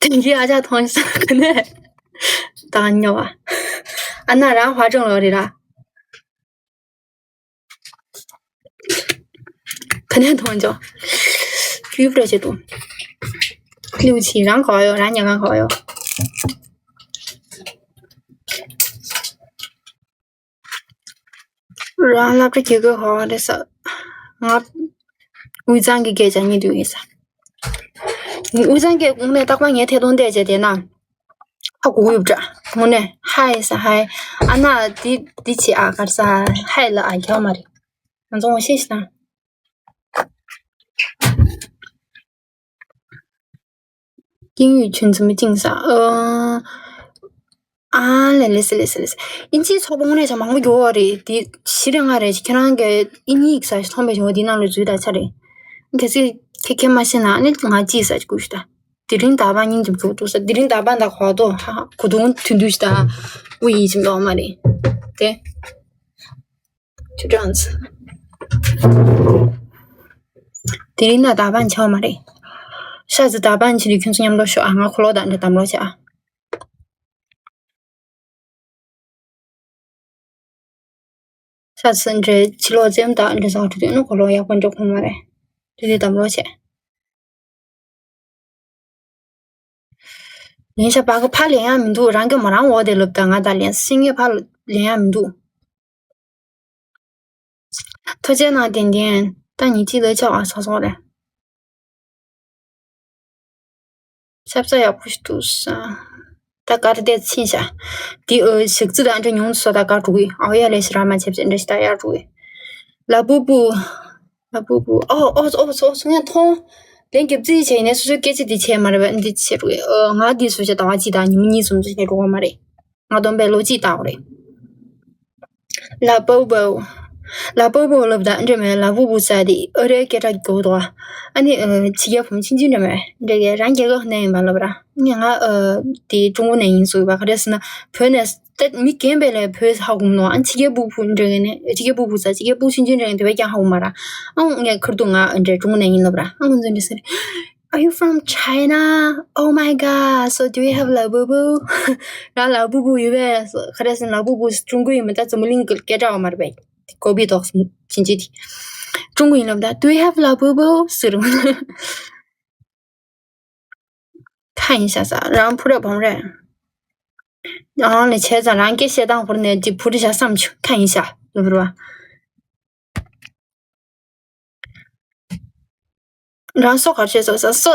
ད། དེང་གི་ཨ་ཅག་མཐོང་ས་ག་ནས་ད་ཉོ་བ། ཨ་ན་རང་ཧྭ་ཅང་ལོགས་རེད་ར། ག་ནས་མཐོང་ཅོ། ཁྱོད་པྲ་ཆེ་ཏོ། ལིའུ་ཆི་རང་ག་པར་ཡོད། རང་ཉལ་ཁང་ག་པར་ཡོད། རང་སློབ་གྲྭ་གི་གོས་ག་པར་རེད་ས། ང་དབུས་གཙང་གི་སྐད་ཆ་གཉིས་འདུག་ཡིན་ས། དབུས་གཙང་སྐད་དངོས་གནས་རྟག་པར་ངའི་ཐད་གཏོང་བལྟས་བྱས་བསྡད་ན། ཧ་གོ་གི་ཡོད་པ་འདྲ། དངོས་གནས་ཧའི་ས་ཧའི། ཨ་ན་འདི་འདི་བྱེད་ཨ་ག་རེ་ཟ། ཧའི་ལ་ཨ་རྒྱག་མ་རེད། ང་ཚོ་ངོ་ཤེས་ཤིག་དང་། དཀྱིལ་ཡུལ་ཆུ་འཛིན་མ་ཅིང་ས། ཨ་ལེ་ལེ་སི་ལེ་སི་ལེ་སི། ཨིན་ཇིའི་ཚོགས་པ་དངོས་གནས་ཆ་མང་པོ་ཡོད་རེད། དེ་བཞི་རེ་ལྔ་རེ་ཁྱེད་རང་གི་ཨིན་ཇི་ཡིག་ས་ཞིག་མཐོང་པའི་བྱུང་བ་དེའི་ནང་ལ་འཛུལ་ད་ཆ་རེད། གལ་སྲིད་ཁྱེད་ཁྱེད་མ་ཤེས་ན་ནི་ང་ཅིའི་ས་ཞིག་དགོས་ཞུ་ད། དེ་རིང་ད་བ་སྙིང་རྗེ་མཆོག་འདུག་ས། དེ་རིང་ད་བ་ད་གོ་ཏོ་ཧ་ཧ་གོ་དུང་ཐུན་དུ་ཞིག་ད་དབུ་ཡིད་ཆེམ་འདོག་མ་རེད་དེ། ཆུ་གྲངས། དེ་རིང་ན་ད་བ་འཆའ་བ་མ་རེད། ཤ་ཚ་ད་བ་འཆི་དུས་ཁྱོད་ཚོ་མཉམ་དུ་ཤོག་ཨ། ང་ཁོ་ལོ་ད་འདྲ་དམ་ལོ་བྱ་ཨ། ཤ་ཚ་འདྲ་ཕྱི་ལོགས་བཙེམ་ད་འདྲ་ཟ་འགྲོ་དུས་ནི་ཁོ་ལོ་ཡག་པོ་འགྲོ་ཁོ་མ་རེད། དེ་དུས་དམ་ལོ་བྱ། ལེན་ཤ་བ་གི་ཕ་ལེན་ཡ་མི་འདུག་རང་གི་མོ་རང་འོག་དེ་ལོབ་ད་ང་ད་ལེན་སེང་གེ་ཕ་ལེན་ཡ་མི་འདུག་ཐུགས་རྗེ་གནང་ཏན་ཏན། ད་ ད་ཉིན་གཅིག་ལ་ཆགས་པ་ཚོགས་ཚོགས་རེད། ཆབ་ས་ཡག་པོ་ཞིག་འདུག་ས། ད་གར་བལྟས་ཕྱིན་ཤག་འདི་ཨོ་ཞག་རྩི་དང་འདྲ་ཉུང་སོ། ད་གར་འགྲོ་གི་ཨའོ་ཡ་ལས་ཞེ་དྲག་མ་བྱེད་བྱེད་འདྲ་ཞིག་ད་ཡར་འགྲོ་གི་ལ་བུ་བུ། ལ་བུ་བུ། ཨོ་ཨོ་ཨོ་ཨོ་ཚོ་ཡང་མཐོང་། ལན་རྒྱབ་རྩིས་བྱས་ནས་སོ་སོའི་སྐད་ཆ་འདི་བྱས་མ་རེད་པ། འདི་བྱས་འགྲོ་གི་ཨོ་ང་འདི་སོ་ཞིག་ད་བ་ཅི་ད་ཉི་མ་གཉིས་གསུམ་ཙམ་ཞིག་ནས་འགྲོ་གི་མ་རེད། ང་སྟོན་པའི་ལོ་གཅིག་ལྟ་བ་རེད། ལ་པོ་པོ། ལ་པོ་པོ་ལབ་ད་འདྲ་མེད། ལ་བུ་བུ་ས་དེ་ཨ་རིའི་སྐད་གྲགས་རྒྱོབ་འདུག་ཨ་ནི་ཕྱི་རྒྱལ་བུ་མོ་ཆུང་ཆུང་འདྲ་མེད་འདྲ་གི་རང་རྒྱལ་ཁབ་ནས་ཡིན་པ་ལབ་ར། ཨ་ནི་ང་དེ་ཀྲུང་གོ་ནས་ཡིན་ཟེར་བ། ག་རེ་ཟེར་ན་བོད་ནས་ད་མི་རྒན་པས་ལས་བོད་ཧ་གོ་མི་འདུག་ཨ་ནི་ཕྱི་རྒྱལ་བུ་བུ་འདྲ་གི་ནས་ཕྱི་རྒྱལ་བུ་བུ་ས་ཕྱི་རྒྱལ་བུ་ཆུང་ཆུང་འདྲ་གི་དེ་བས་ཀྱང་ཧ་གོ་མ་ར། ཨ་ངས་ཁུར་དུ་ང་འདྲ་ཀྲུང་གོ་ནས་ཡིན་ལབ་ར། ཨ་ཁོང་ཚོ་འདྲ་ཟེར། Are you from China? Oh my god, so do you have Labubu? རང་ལ་བུ་བུ་ཡོད་པས། ག་རེ་ཟེར་ན་ལ་བུ་བུ་ཀྲུང་གོ་ཡིན་མིན་ད་འཛམ་བུ་གླིང་གི་སྐད་གྲགས་མ་རེད་པས། ཀོ་བི་ཏོག་ཕྱིན་ཅི་དེ་ཀྲུང་གོ་ཡིན་ལབ་ད། Do you have Labubu? ཟེར། ཁ་ཡིན་ཤག་ས་རང་ཕུ་ར་བོང་རེད། རང་ལས་བྱས་ཙང་རང་སྐད་བཤད་སྟངས་བོར་ནས་ཅིག་ཕུ་རི་ཤག་བསམ་བྱུང་། ཁ་ཡིན་ཤག་ལབ་ར། རང་སོ་གར་བྱས་སོ་ས་སོ།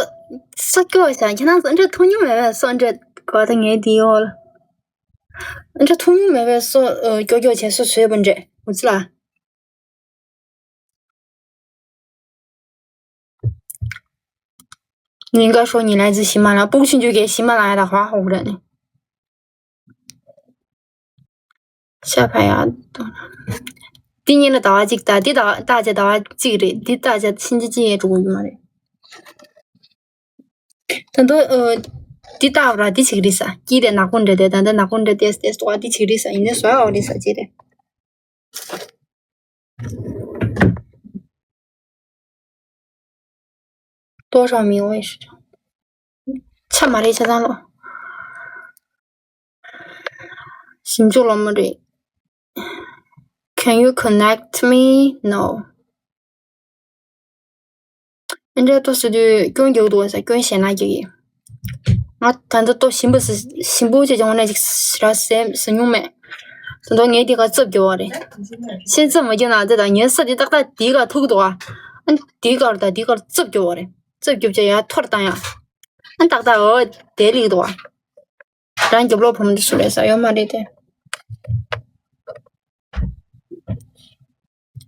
སོ་སྐྱོ་ཤག་ཁྱེད་རང་ཚོ་འདྲ་ཐུག་མྱོང་མེད་པས་སོ་འདྲ་གོ་ད་ངའི་དེའི་འོག་ལ། འདྲ་ཐུག་མྱོང་མེད་པས་སོ་སྐྱོ་སྐྱོ་བྱས་སོ་བཟོས་པ་འདྲ་འུ་ཚོ་ལ། 你应该说你来自喜马拉雅，不过兴趣给喜马拉雅的花好不了呢。下排呀，第二个大家大家大家大家这个人，第大家亲戚之间主顾嘛嘞。等到呃，第大不了第七个的啥，记得拿滚着的，等到拿滚着的的话，第七个的啥，人家说要的啥，记得。 多少名我也是这样。ཆ་མ་རེད་ཆ་ཚང་ལོ། ཞིབ་འཇུག་སློབ་མ་རེད། Can you connect me? No. ཨེ་འདྲ་ཏོ་སི་དུས་སྐྱོན་རྒྱག་འདུག་ས་སྐྱོན་ཞེ་ན་རྒྱག་གི། ང་ད་ལྟ་ཏོ་ཞིམ་པོ་ཞིམ་པོ་ཅིག་སྦྱོང་ནས་ཅིག་ར་ཟས་ཟ་མྱོང་མེད། ད་དུང་ངས་འདི་ག་རྩབ་རྒྱོབ་པ་རེད། ཤེས་རྩབ་མ་རྒྱོབ་ན་དེ་དང་ངའི་ས་དེ་ཏག་ཏག་དེའི་ག་ཐུག་འདུག་ཨ་ནི་དེའི་ག་རུ་ད་དེའི་ག་རུ་རྩབ་རྒྱོབ་པ་རེད། རྩབ་རྒྱོབ་ཅེ་ཡ་ཐོར་བཏང་ཡ། ཨ་ནི་ཏག་ཏག་འོ་དེ་ལིག་འདུག་ཨ། རང་རྒྱབ་ལོགས་བུ་མོ་འདི་སུ་རེད་ས་ཡོད་མ་རེད་དེ།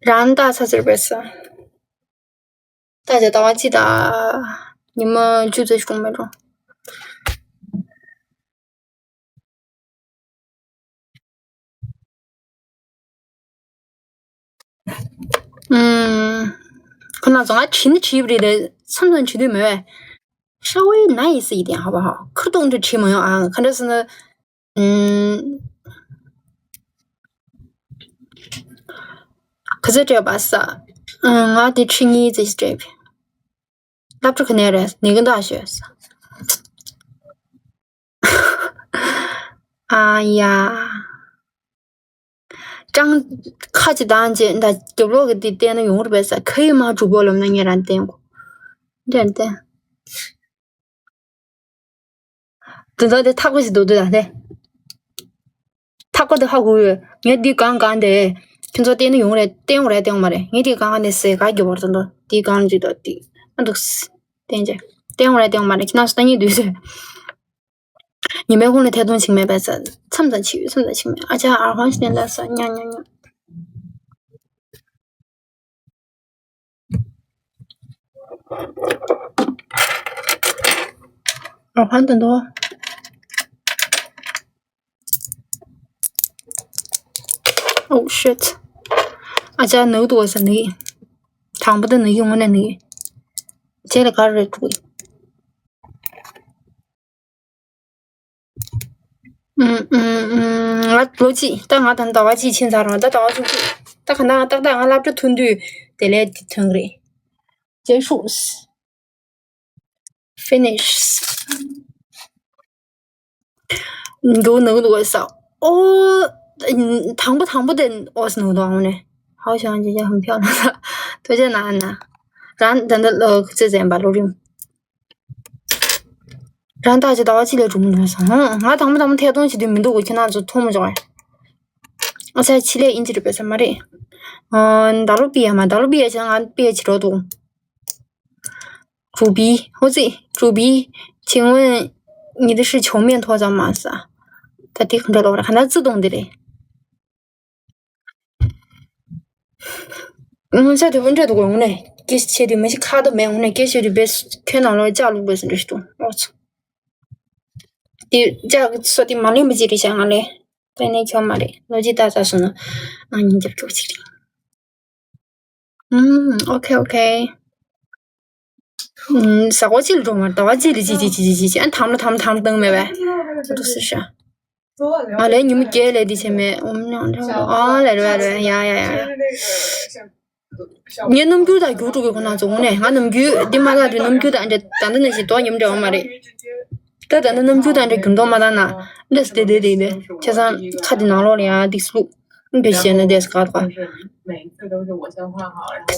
རང་ད་ཚ་ཟེར་བས་ས། ད་ཆ་ད་བ་ཅི་ད། ཉི་མ་བཅུ་ཙམ་ཞིག་གོང་མེད་རོ། ཨུམ། ཁོ་ན་ཚོ་ང་བྲིས་ནི་བྲིས་པ་རེད་དེ་མཚམས་མཚམས་བྲིས་དུས་མེད་པས། 稍微难一些一点好不好？ཁུར་གཏོང་འདྲ་བྲིས་མ་ཡོང་ཨ། ག་འདྲ་ཟེར་ན། ཨུམ། ག་ཚོད་སྤྲད་པ་ས། ཨུམ། ང་དེ་ཁྲི་གཉིས་ཙམ་ཞིག་སྤྲད་པས། སློབ་གྲྭ་ག་ནས་རེད་ནི་གི་འདུག་ཨ་ཤོད་ས། ཨ་ཡ། ཀྲང་། ཁ་ཅིག་བཏང་རྗེས་ད་རྒྱབ་ལོགས་ཀྱི་འདི་བལྟས་ན་ཡོང་རེད་པས་ས། ཁ་ཡི་མ་གྲུ་པོ་ལོམ་ན་ངས་རང་བསྟན་གོ། འདྲ་བསྟན། དེ་ཚོ་དེ་ཐག་པ་ཞིག་འདུག་འདུག་ད་དེ། ཐག་པ་དེ་ཧ་གོ་ཡོད། ངས་འདི་གང་གང་དེ། ཁྱོད་ཚོ་བལྟས་ན་ཡོང་རེད་བལྟས་ཡོང་རེད་བལྟས་ཡོང་མ་རེད། ངས་འདི་གང་གང་དེ་ཟས་ག་རྒྱབ་བར་དུ་འདུག་འདི་གང་ཅིག་འདུག་འདི། ཨ་འདུག་བསྟན་རྗེས། བལྟས་ཡོང་རེད་བལྟས་ཡོང་མ་རེད། ཁྱེད་རང་ཚོ་ལྟ་ཉིད་འདུག་ཟེར། ཉི་མའི་ཁོང་ལ་ཐད་གཏོང་བྱེད་མེད་པས་ས། མཚམས་དང་ཆིབས་མཚམས་དང་ཆིབས་མེད། ཨ་ཅག་ཨར་ཧོན་ཤི་ནན་ལ་ས་ཉག་ཉག་ཉག་ཨར་ཧོན་དང་དོ། Oh shit. ཨ་ཅག་ནུག་དུ་བ་ས་ནི། དང་པོ་དེ་ནི་ཡོང་ནས་ནི། ཅེ་ལ་གར་རེད་ཀུ། ང་ལོ་གཅིག་ད་ང་དང་ཟླ་བ་གཅིག་ཕྱིན་ཚར་རོགས། ད་ཟླ་བ་བཅུ་གཅིག་ད་ག་ན་ཏག་ཏག་ང་སློབ་གྲྭ་ཐོན་དུས་དེ་ལས་དེ་ཐོན་གི་རེད། རྗེས་ཤུགས། Finish. འགྲོ་ནག་འདུག་ས། ཨོ། དང་པོ་དང་པོ་དེ་ཨོ་སི་ནག་འདུག་ཨང་ནས། ཧའོ་ཞང་ཅེ་ཅེ་ཧམ་ཕྱོགས་ན་ཐོ་ཅེ་ན་ན། རང་ད་འདི་ལོ་ཁུ་ཚེ་ཟན་པ་ལོ་རིམ། རང་ད་ཅི་ཟླ་བ་གཅིག་ལས་གྲུབ་མི་འདུག་ས། ང་དང་པོ་དང་པོ་ཐད་གཏོང་བྱེད་དུས་མི་འདུག་གོ། ཁྱེད་རང་ཚོ་མཐོང་མ་བྱུང་ཨེ། ཨ་ས་ཕྱི་ལས་ཨིན་ཇི་རེད་པས་ས་མ་རེད། ཨ། ད་ལོ་毕业吗？ད་ལོ毕业བྱས་ང་毕业བྱེད་འགྲོ་འདུག 主B，我自己主B，请问你的是球面托桑吗？是啊。ད་དེ་ག་འདྲ་ལབ་ར། ག་ན་自动的嘞། ང་ཚ་དེ་འདྲ་འདུག་དངོས་གནས་སྐད་ཆ་བཤད་དུས་མི་ཞིག་ཁ་དོག་མེད། དངོས་གནས་སྐད་ཆ་བཤད་དུས་བེ་ཁྱོད་ནང་ལོགས་ལྕགས་བླུགས་པའི་སུ་འདྲ་ཞིག་འདུག་ཨོ་ཚོ། དེ་ལྕགས་སོ་དེ་མ་ལེན་པ་ཅིག་རེད་ཤག་ང་ལས། དཔེ་ནས་ཁྱོད་མ་རེད། ལོ་ཅི་ད་ས་སོང་ན་ཨ་ཉིན་རྒྱབ་ཀྱོག་ཅིག་རེད། ཨུམ། ཨོ་ཁེ་ཨོ་ཁེ། ཨུམ། ཟ་ཁོ་ཅི་ལ་འགྲོ་མ་ཟླ་བ་ཅི་ལ་ཅི་ཅི་ཅི་ཅི་ཅི་ཅི་ཨ་དམ་ལ་དམ་དམ་བཏང་མེད་པས། ཨོ་ཏོ་སི་ཤ། ང་ལས་ཉིན་མོ་བརྒྱད་ལས་འདི་བྱས་མེད། ཨོམ་ཉང་ཁྲང་ཨ་ལས་རེད་རེད་ཡ་ཡ་ཡ། ངའི་རྣམ་འགྱུར་དང་འགྱུར་འགྲོ་གི་ཁོ་ན་ཚོ་དངོས་གནས་ང་རྣམ་འགྱུར་འདི་མ་ལག་འདི་རྣམ་འགྱུར་དང་འདྲ་ད་ལྟ་ནས་ཞིག་དོ་ཉམས་འདྲ་བ་མ་རེད། ད་ད་ལྟ་རྣམ་འགྱུར་དང་འདྲ་འགྱུར་ལྡོག་མ་བཏང་ན་འདྲ་སི་དེ་དེ་དེ་དེ་བྱས་ཙང་ཁ་དེ་ནང་ལོགས་ལ་ཡང་འདི་སི་ལུག་འདྲ་བྱས་ན་འདྲ་སི་ག་དོ་ཁ་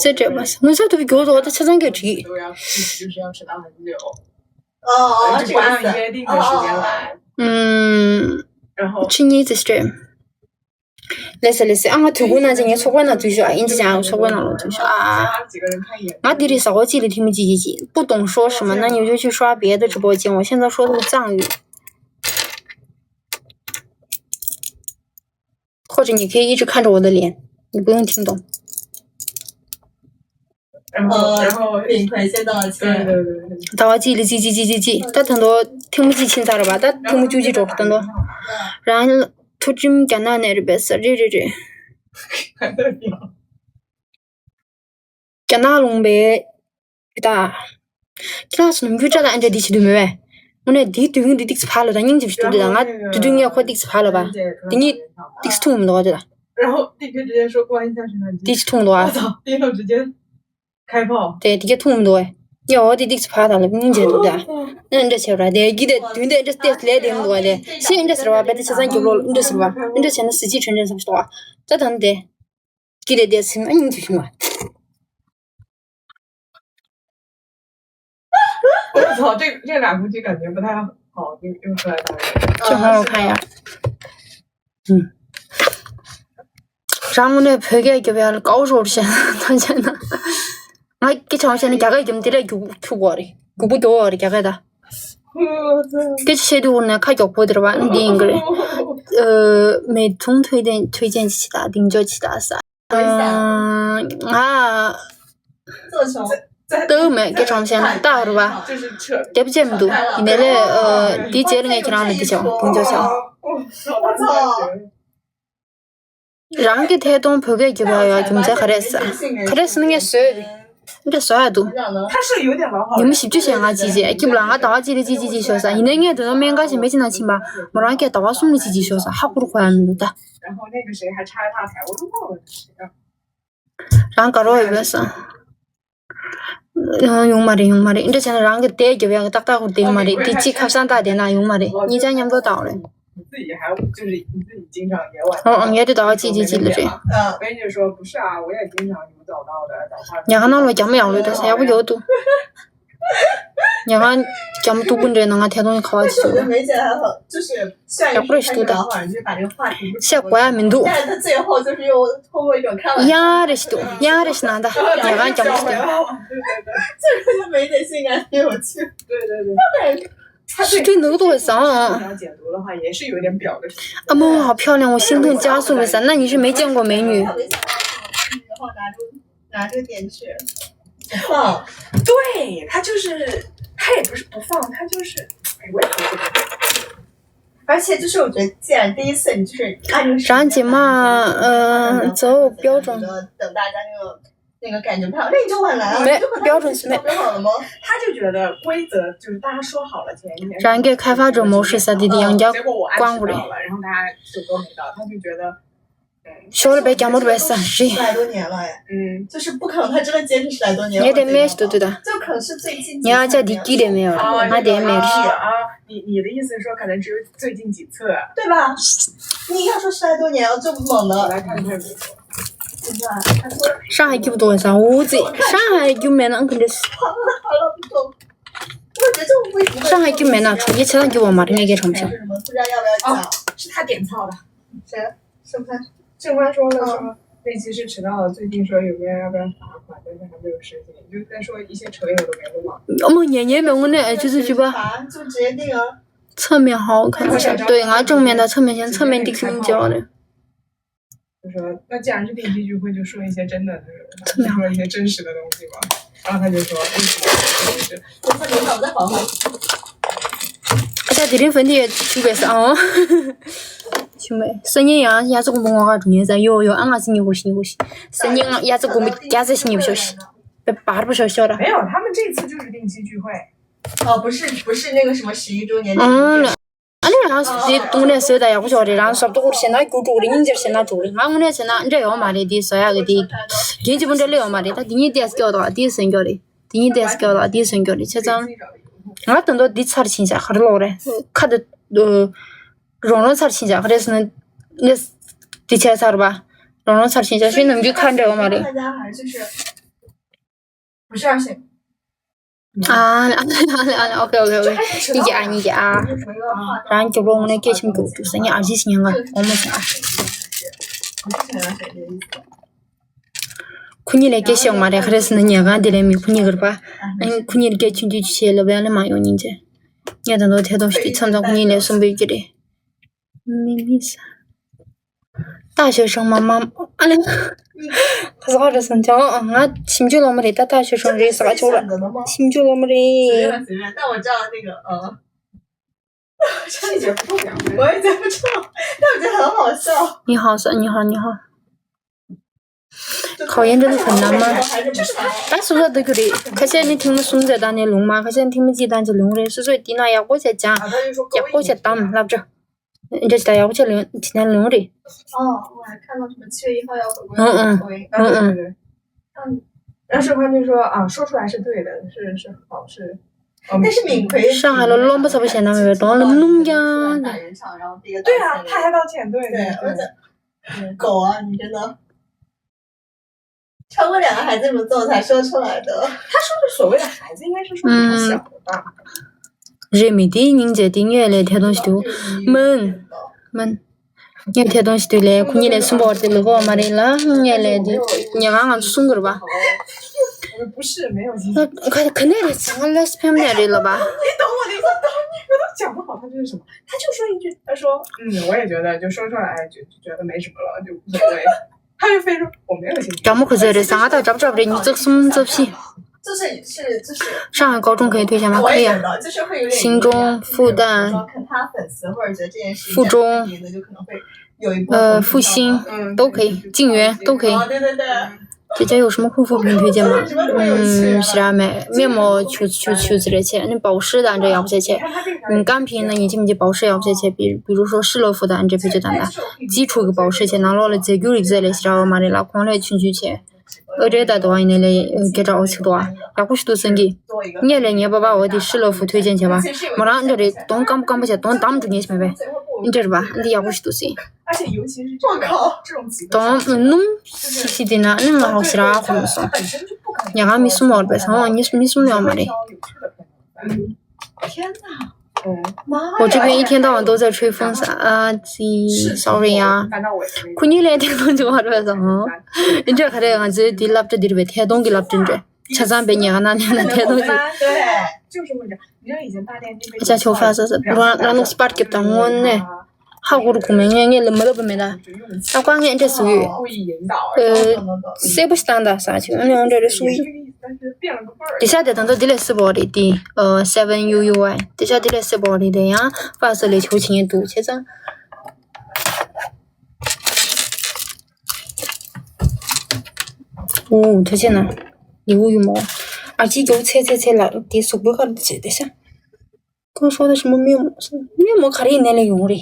ཚེ་སྤྲད་པ་ངོ་ཚ་ཐུབ་པའི་མགྱོགས་དོ་ད་ཆ་ཚང་གི་བྲིས། 哦，这个意思。啊，嗯，去你这 stream。 ལེ་སེ་ལེ་སེ་ཨ་ང་དུས་གུང་ནང་ཅིག་ངའི་ཚོགས་པའི་ནང་འཛུལ་ཤོག་ཨ་ཨིན་ཅི་ཅང་ཚོགས་པའི་ནང་ལ་འཛུལ་ཤོག་ཨ། ང་འདི་རེད་ཟ་ཁོ་ཅི་ལ་ཐིམ་ཅི་ཅི་ཅི་不懂说什么那你就去刷别的直播间我现在说的藏语 ཁོ་ཅི་ཉི་ཁའི་ཡི་ཅི་ཁ་འགྲོ་བ་ད་ལན་你不用听懂。 然后然后 ཟླ་བ་གཅིག་ལ་གཅིག་གཅིག་གཅིག་གཅིག་གཅིག་ད་ད་དུང་ཐེངས་མ་གཅིག་ཕྱིན་ཚར་བ་ད་ཐེངས་མ་བཅུ་གཅིག་འགྲོ་ད་དུང་རང་ལ་ཐུགས་ཁྲིམས་རྒྱ་ནག་ནས་རེད་པས་ཟེར་རེད་རེད་རེད། རྒྱ་ནག་ལུང་པའི་ད། ཁྱེད་རང་ཚོ་ནམ་རྒྱུན་སྐྲ་དང་ཨ་འདྲ་འདི་བྱེད་དུས་མེད་པས། དངོས་གནས་འདིའི་དུས་ཀྱི་འདི་ཏིག་ཙམ་ཕར་ལ་དང་སྙིང་རྗེ་པོ་ཞིག་འདུག་འདི་དང་ང་དུས་དུས་ངས་ཁོ་ཏིག་ཙམ་ཕར་ལ་བ། འདི་གཉིས་ཏིག་ཙམ་ཐུང་མི་འདུག་བ་འདི་དང་། 然后弟弟直接说不好意思，是吗？ འདི་ཅི་ཐུང་འདུག་ཨ། 我操，弟弟直接开炮。 དེ་འདི་ག་ཐུང་མི་འདུག་ཨ། ངས་འོ་དེ་ཏིག་ཙམ་ཕར་དང་ལ་སྙིང་རྗེ་འདུག་ད། ཨ་འདྲ་བྱས་པ་ར་དེ་གི་དེ་དུས་འདི་འདྲ་སྟེ་ལས་དེ་མི་འདུག་ཨ། དེ་ཤི་འདྲ་ཟེར་བ་བས་དེ་ཆ་ཚང་རྒྱུག་ལོ་འདྲ་ཟེར་བ་འདྲ་བྱས་ན་གཟི་བརྗིད་ཁྲོན་ཁྲོན་བསམ་ཞིག་འདུག་ཨ། ད་ད་འདི། ཀི་ལེ་དེ་སིམ་ཨ་ཉིན་ཚུ་ཤུ་མ། ཨོ་ཚོ་ཏེ་ཏེ་ལ་ཁུ་ཅི་ག་ནེ་པ་ད་ཧོ་ཏེ་ཡོ་ཁ་ད། ཅི་ཧོ་ཁ་ཡ། ཧུམ། རང་ངོ་ནས་བོད་སྐད་རྒྱབ་ཡ་ལ་དཀའ་བོ་རོ་བཤད་ན་ཐང་ཆད་ན། ང་སྐད་ཆ་བཤད་ན་རྒྱ་སྐད་རྒྱབ་དེ་ལས་རྒྱུག་ཐུག་གོ་རེད་རྒྱུག་པོ་རྒྱོ་བ་རེད་རྒྱ་སྐད་ད། སྐད་ཆ་བཤད་དུས་འོ་ན་ཁ་མགྱོགས་པོ་དེ་རེད་བ་འདི་ཡིན་གི་རེད། 美妆推荐推荐ཅི་ད་གདེང་འཇོག་ཅི་ད་ས། ང་ལྟ་གི་མེད་སྐད་གྲོང་བཤད་ན་ལྟ་རུ་བ། དེབ་ཅེས་མི་འདུག་ཡིན་ནའི་ལས་འདི་རྗེས་ལ་ངས་ཁྱེད་རང་ལ་འདི་བྱའོ་གདེང་འཇོག་བྱའོ། རང་གི་ཐད་གཏོང་བོད་སྐད་རྒྱབ་ཡ་ཡ་རྒྱུ་མཚན་ག་རེ་ཟ། ག་རེ་ཟ་ན་ངས་བཟོས་རེད། འདི་བཟོ་ཡ་འདུག་ཉི་མ་བཞི་བཅུ་ཞེ་ལྔ་གཅིག་རྗེས་ཨ་སྐྱིབ་ལ་ང་ཟླ་བ་གཅིག་ལ་གཅིག་གཅིག་གཅིག་ཤོར་ས་ཡིན་ནའི་ངས་དེ་ཚོ་སྨན་ཁང་ཞིག་མེད་ཅི་ན་ཕྱིན་པ་མོ་རང་སྐྱེས་ཟླ་བ་གསུམ་ལ་གཅིག་གཅིག་ཤོར་ས་ཧ་གོ་རུ་གོ་ཡ་མི་འདུག་ད། རང་དགའ་རོགས་ཡོད་པས་སོ། ཡོང་མ་རེད་ཡོང་མ་རེད་འདྲ་བྱས་ན་རང་གི་དེ་རྒྱབ་ཡག་གི་ཏག་ཏག་གུར་དེ་ཡོང་མ་རེད་དེ་གཅིག་ཁ་བྱང་ཏག་དེ་ན་ཡོང་མ་རེད་གཉིས་ཆ་མཉམ་དུ་བཏང་བ་རེད། ཨོ་ཨོ་ངས་དེ་ཟླ་བ་གཅིག་གཅིག་གཅིག་ལ་རེད། ཉག་ནང་ལ་རྒྱ་མོ་ཡག་ལོས་ད་ས་ཡག་པོ་ཡོད་འདུག་ཉག་རྒྱ་མོ་སྟུག་པོ་འདྲའི་ནང་ང་ཐད་གཏོང་གི་ཁ་བ་ཅིག་བྱུང་། ཡག་པོ་རེ་ཞིག་འདུག་ད། བཤད་དགོས་ཡ་མི་འདུག་ཡང་རེ་ཞིག་འདུག་ཡང་རེ་ཞིག་ནང་ད་ཉག་རྒྱ་མོ་ཞིག་འདུག་ཞིག་འདུག་འདུག་བཟང་། 了解读的话也是有点表的。 ཨ་མ་漂亮我心动加速了一下那你是没见过美女。 然后拿着拿着点去放。对，他就是他也不是不放，他就是，哎，我也不知道。而且就是我觉得，既然第一次你就是按照 རང་རྗེས་མ་ཨ། 择偶标准 等大家那个那个感觉不好，那你就晚来啊，没有，你就和他一起去标准是没有。 标好了吗？他就觉得规则就是大家说好了前一天。 རང་གི་ཁ་ཕར་འགྲོ་མོ་ཧྲི་ས་དེ་དེ་ཡང་བསྐྱར་ཀང་བོ་རེད། 结果我按时到了，然后大家就都没到，他就觉得 ཞོར་ལ་བས་རྒྱ་མོར་བས་ས་རི། 十来多年了哎，嗯，就是不可能他真的坚持十来多年。 ངས་དེ་སྨྲས་ཤི་འདུག་ད། 就可能是最近几次。 ངས་ཨ་ཅག་འདི་སྐྱིད་དེ་མེད་བ་ང་དེ་སྨྲས་ཤི། 啊，你你的意思是说可能只有最近几次？对吧？你要说十来多年啊，这么猛的。我来看看。 上海 རྒྱུ་འདུག་ས་འུ་ཙི་上海 རྒྱུ་མེད་ན་ཨང་ཀི་འདྲེས། 好了好了，不懂。我觉得这种会不会 上海 རྒྱུ་མེད་ན་གྲོང་ཁྱེར་ཆེ་ཐང་རྒྱུ་བ་མ་རེད་ངས་ཀྱི་གྲོང་ཁྱེར། 是不是要不要讲？哦，是他点菜的。谁？盛帆。盛帆说了是吗？那其实迟到了，最近说有没有要不要罚款，但是还没有时间，就在说一些扯远的没的嘛。 ཨ་མ་ཉན་ཉན་མེད་དངོས་གནས་ཨ་ཆུ་ཚོད་བཅུ་པ། 罚就直接定啊。 侧面好看。对，我正面的侧面先，侧面的挺久的。 就说那既然是定期聚会，就说一些真的，就是说一些真实的东西吧。然后他就说为什么，就是我看领导在访问。 ཨ་ཅག་དེ་རིང་ཕན་དེ་ཡོད་ཆུ་བས་ཨང་། ཆུ་མེད་སང་ཉིན་ཡང་ཡ་ཙོག་མོ་ངོ་ག་འགྲོ་ཉེ་ས་ཡོ་ཡོ། ཨ་ང་སི་ཉི་གོ་ཤི་ཉི་གོ་ཤི། སང་ཉིན་ང་ཡ་ཙོག་གོ་མི་རྒྱ་ཙེ་ཤི་ཉི་གོ་ཤོ་ཤི། པེ་པར་པོ་ཤོ་ཤོ་ར། 没有，他们这次就是定期聚会。哦，不是，不是那个什么十一周年纪念。 ཨ་ནི་རང་སོ་དེ་དུང་ནས་བཟོས་དང་ཡག་པོ་ཞོག་རེད། རང་སོབ་ཏོ་ཀུར་བྱས་ན་རྒྱུ་དྲུག་རེད། སྙིང་རྗེར་བྱས་ན་དྲུག་རེད། ང་དངོས་གནས་བྱས་ན་འདྲ་ཡོང་མ་རེད། དེ་བཟོ་ཡག་གི་དེ་རྒྱན་གཅིག་པུ་འདྲ་ལེ་ཡོང་མ་རེད། ད་དེ་གཉིས་དེ་སྐྱོ་དང་དེ་སེང་སྐྱོ་རེད། དེ་གཉིས་དེ་སྐྱོ་དང་དེ་སེང་སྐྱོ་རེད། བྱས་ཙང་ང་ད་དུང་འདི་ཚར་ཕྱིན་བྱ་ག་རེ་ལོག་རེད། ཁ་དེ་རོང་རོང་ཚར་ཕྱིན་བྱ་ག་རེ་སོང་ནས་འདི་བྱས་ཚར་བ། རོང་རོང་ཚར་ཕྱིན་བྱ་ཤོད་ནམ་རྒྱུན་ཁ་འདྲ་ཡོང་མ་རེད། 不是二线。 ཨ་ཨ་ཨ་ཨ་ཨ་ཨོ་ཁེ་ཨོ་ཁེ་ཨོ་ཁེ། གཉིས་ཀྱི་ཨ་གཉིས་ཀྱི་ཨ། རང་གྱོབ་རོགས་ངོ་ནས་སྐད་ཆེམ་གྱོབ་འདུག་ས་ཉིན་ཨར་ཇི་ཞིག་ཉན་ག་འོ་མ་ཞིག་ཨ། ཁུ་ཉི་ལས་སྐད་ཤེས་མ་རེད། ག་རེ་ཟེར་ན་ཉལ་ཁང་དེ་ལས་མི་ཁུ་ཉི་གིར་པ། ཨ་ཁུ་ཉི་ལ་སྐད་ཆུང་ཆུང་ཆུ་ཆེ་ལབ་ཡ་ལས་མ་ཡོང་སྙིང་རྗེ། ངས་ད་དུང་ཐད་གཏོང་ཞིག་མཚམས་མཚམས་ཁུ་ཉི་ལས་གསུང་འབོད་ཀྱི་རེད། མི་མི་ས། ད་ཞོ་ཤོང་མ་མ་ཨ་ལེ། ཁ་ས་ཁ་རེ་སོང་ཅང་ང་ཞིམ་ཆུ་ལོ་མ་རེད། ད་ད་ཞོ་ཤོང་རེད་ས་ཆོག་ལ་ཞིམ་ཆུ་ལོ་མ་རེད། 但我知道那个呃，我也接不住，但我觉得很好笑。 你好，你好，你好。 考研真的很难吗？ད་སོ་སོ་ལྟ་རྒྱུ་རེད། ཁ་ཤས་ནི་ཐེངས་མ་གསུམ་ཙམ་བཏང་ནས་ལོང་མ། ཁ་ཤས་ནི་ཐེངས་མ་གཅིག་བཏང་ཅིག་ལོང་རེད། སོ་སོས་དེ་ན་ཡག་པོ་བྱས་ཀྱང་ཡག་པོ་བྱས་གཏམ་སློབ་གྲྭ་འདྲ་ཅིག་དང་ཡག་པོ་བྱས་ལོང་དེ་ན་ལོང་རེད། 哦，我还看到什么七月一号要回归， ཨང་ཨང་ཨང་ཨང་། 让盛宽就说啊，说出来是对的，是是好是。但是敏奎 上海ལ་རློན་པ་ཚ་པོ་བྱས་ན་མེད་པའི་གདོང་ལ་སྣུམ་རྐྱང་ནས། 对啊，他还道歉，对对对。 狗啊，你真的。超过两个孩子怎么做才说出来的？他说的所谓的孩子，应该是说比较小的吧。རེད། མི་དེའི་སྙིང་རྗེ་དེ་ངས་ལས་ཐད་གཏོང་ཞིག་འདུག་མིན། མིན། ངས་ཐད་གཏོང་ཞིག་འདུག་ལས་ཁོ་གཉིས་ལས་གསུམ་པ་བར་དེ་ལུག་གོ་མ་རེད་ལ། ངས་ལས་དེ་ཉེ་གང་ང་ཚོ་གསུང་གི་རེད་པ། 不是，没有。 ག་ག་ནས་རེད། ཚང་ལ་སྤེམ་ནས་རེད་ལ་པ། 你懂我的意思，懂你，我都讲不好他这是什么，他就说一句，他说，嗯，我也觉得，就说出来，就就觉得没什么了，就无所谓。他就非说我没有兴趣。 དགྲ་མོ་ཁོ་ཚོ་རེད། ཟ་ང་དང་འགྲབ་འགྲབ་རེད། ཉི་ཚིག་གསུམ་རྩ་བཞི། 就是是就是上海高中可以推荐吗？可以啊。我也觉得，就是会有点新中、复旦、说看他粉丝或者觉得这件事情复中、特别的，就可能会有一波呃，粉丝复兴，嗯，都可以，静园都可以。哦，对对对。 姐姐有什么护肤品推荐吗？嗯，是啊，没，面膜就就就之类切，那保湿的这要不切切。嗯，干皮呢，你记不记得保湿要不切切？比比如说施乐福的，这不就等等，基础个保湿切，拿落了这个这类是啊，马里拉空了进去切。呃，这大多一那类，呃，给找我去多啊，要不是都生的。你也来，你也不把我的施乐福推荐去吧？没让这里东干不干不切，东当不你去没呗？你这是吧？你要不是都行。 而且尤其是这种，我靠，这种几个东弄西西的呢，那么好吃啊，红松。你还没送我呗？送我，你没送了吗？嘞。天哪！我这边一天到晚都在吹风，啥啊？sorry 啊。可你来天东就好了，啥？你这还得俺这地拉不着地呗，天东给拉不着。 ཆ་ཚང་པའི་ཉེ་ག་ན་ཉེ་ན་ཐད་གཏོང་ཞིག་ཨ་ཅག་ཆོ་ཧྥ་ས་ས་རང་རང་ལུགས་སྤར་སྐྱིབས་དང་དངོས་གནས་ཧ་གོ་རུ་གོ་མེད། ངས་ངས་ལ་མི་ལབ་པ་མེད་ད། ཨ་ཀ་ངས་འདྲ་ཟུག་ཡོད། ཨ་སེ་པོ་ཞིག་བཏང་ད་ས་ཆུ་ཨ་ནི་འོང་འདྲ་རེ་ཟུག་ཡོད། དེ་ཤ་དེ་དང་དུ་དེ་ལས་སི་པོ་རེད་དེ། ཨ་seven U U Y དེ་ཤ་དེ་ལས་སི་པོ་རེད་དེ་ཡང་ཧྥ་ས་ལས་ཆོ་ཆེ་ངས་འདུག་བྱས་ཙང་། 哦，推荐呢？礼物有吗？啊，这有切切切了，得手不好的切得下。刚说的什么面膜？面膜卡里那里用的，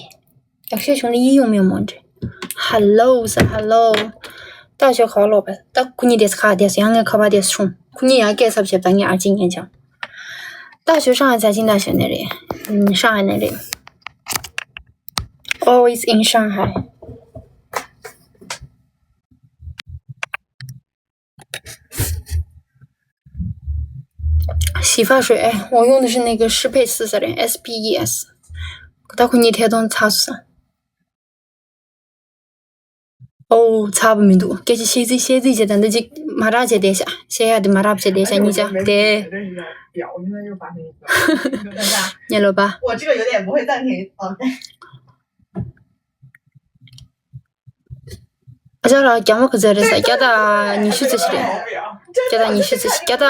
要是兄弟一用面膜的。Hello 是 Hello，大学考老板，但可你得卡得是，让我卡吧得冲，可你也该啥些，但你二今年讲。大学上海财经大学那里，嗯，上海那里。Always in Shanghai。 洗发水，哎，我用的是那个适配四三零 S P E S，给它混进贴动擦擦。ཨོ་ཚ་བ་མི་འདུག་སྐད་ཆ་བཤད་རྩིས་བཤད་རྩིས་བྱས། ད་འདི་ཅིག་མ་རག་བྱས་བསྡད་ཤག་བཤད་ཡག་དེ་མ་རག་བྱས་བསྡད་ཤག་གཉིས་ཆ་དེ། ཉན་ལོ་པ། 我这个有点不会暂停。OK。 ཨ་ཅག་ལགས་རྒྱ་མ་ག་ཚོད་རེད་ཟེར། སྐྱ་རྟགས་ཉི་ཤུ་ཙམ་ཞིག་རེད། སྐྱ་རྟགས་ཉི་ཤུ་ཙམ་ཞིག་སྐྱ་རྟགས་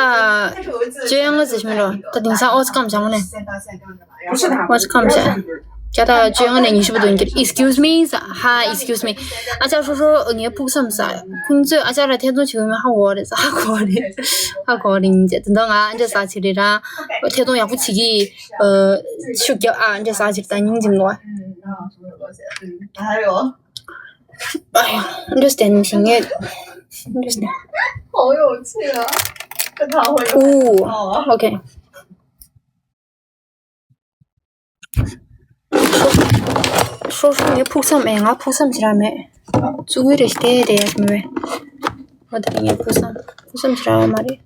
བཅོ་ལྔ་ཙམ་ཞིག་མིན་འགྲོ། ད་དེང་སང་ཨོ་ཙི་ཀམ་བྱ་མོ་ནས། ཨོ་ཙི་ཀམ་བྱ། སྐྱ་རྟགས་བཅོ་ལྔ་ནས་ཉི་ཤུ་བར་དུ་ཡིན་གྱི་རེད། Excuse me ཟེར། Hi, excuse me. ཨ་ཅག་ཧྲོ་ཧྲོ་ངའི་ཕུགས་བསམ་ཟེར། ཁོང་ཚོས་ཨ་ཅག་ལ་ཐེ་ཚོམ་བྱེད་ཀྱི་ཡོད་མེད་ཧ་གོ་བ་རེད་ཟེར། ཧ་གོ་བ་རེད། ཧ་གོ་བ་རེད་ཡིན་ཅེ། དེ་འདྲ་ང་ཨ་འདྲ་ཟ་བྱེད་རེད་ར། ཐེ་ཚོམ་ཡག་པོ་བྱེད་ཀྱི། ཤུགས་རྒྱབ་ཨ་འདྲ་ཟ་བྱེད་ད་སྙིང་རྗེ་མི་འདུག་ཨ། 哎呦， 哎呀，understand 行业，understand。 好有趣啊！跟他会有哦，OK。 ཧྲོ་ཧྲོ་ངའི་ཕུགས་བསམ་མེད། ང་ཕུགས་བསམ་ཞེ་དྲག་མེད། ཙུ་གུའི་རེ་ཞིག་དེ་རེ་ཡ་མེད་པས། ང་ད་ངའི་ཕུགས་བསམ་ཕུགས་བསམ་ཞེ་དྲག་མ་རེད།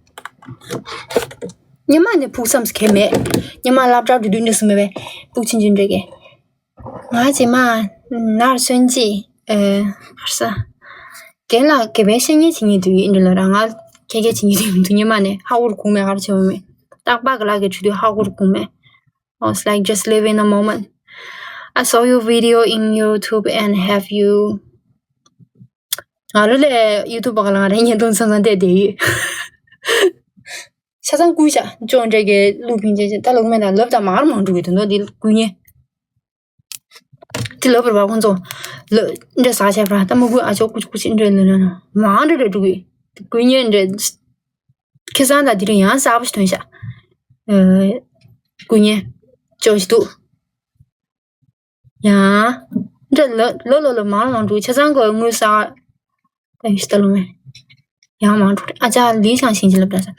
སྔོན་མ་ནས་ཕུགས་བསམ་གང་མེད། སྔོན་མ་སློབ་གྲྭ་འགྲོ་དུས་འདྲ་སུ་མེད་པས། ཕུགས་ཆུང་ཆུང་འདྲ་གི། ང་རྗེས་མ་ནར་སོན་ཅི། ཨེ། ཧར་ས། རྒན་ལགས་དགེ་བའི་བཤེས་གཉེན་བྱེད་མཁན་དུ་ཡིན་འདྲ་ལ་ར། ང་ཁྱེད་ཀྱི་བྱེད་མཁན་དུ་ཡིན་འདུག་སྔོན་མ་ནས་ཧ་གོ་རུ་གོང་མེད། ཧར་ཆེ་བ་མེད། རྟག་པར་ག་ལ་གི་ཆུ་དུས་ཧ་གོ་རུ་གོང་མེད། I was like, just live in the moment. I saw your video in YouTube and have you. ང་ལོ་ལས་YouTube་བག་ལང་རེ་བརྙན་ཐུང་ཚང་ཚང་བལྟས་བསྡད་ཡོད། ཆ་ཚང་བསྐུལ་བྱ་ཅོག་འདྲ་གི་ལུག་ཕིན་ཅན་ཅན་ད་ལུག་མེད་ན་ལབ་དང་མར་མང་འགྲོ་གི་དོན་དག་འདི་བསྐུལ་ཉེ། དེ་ལབ་པར་བ་ཁོང་ཚོ་ལ་འདྲ་ཟ་བྱས་པ་ད་མ་བསྐུལ་ཨ་ཅོག་ཀུ་ཅི་ཀུ་ཅི་འདྲ་ལ་ན་མང་འདྲ་འདྲ་འགྲོ་གི་བསྐུལ་ཉེ་འདྲ། ཁེ་སང་ད་དེ་རིང་ཡང་གསར་པ་ཞིག་ཐོན་ཤག་ཨ། སྐུ་ཉེ་ཅོ་ཞིག་འདུག་ཡང་། འདྲ་ལ་ལ་ལ་ལ་མང་མང་འགྲོ་ཆ་ཚང་གི་དངུལ་གསར་ད་ཡིན་ཤི་ད་ལོ་མེ། ཡང་མང་འགྲོ་ཨ་ཅག་ལི་ཞང་ཞིང་ཅི་ལབ་ད་ས།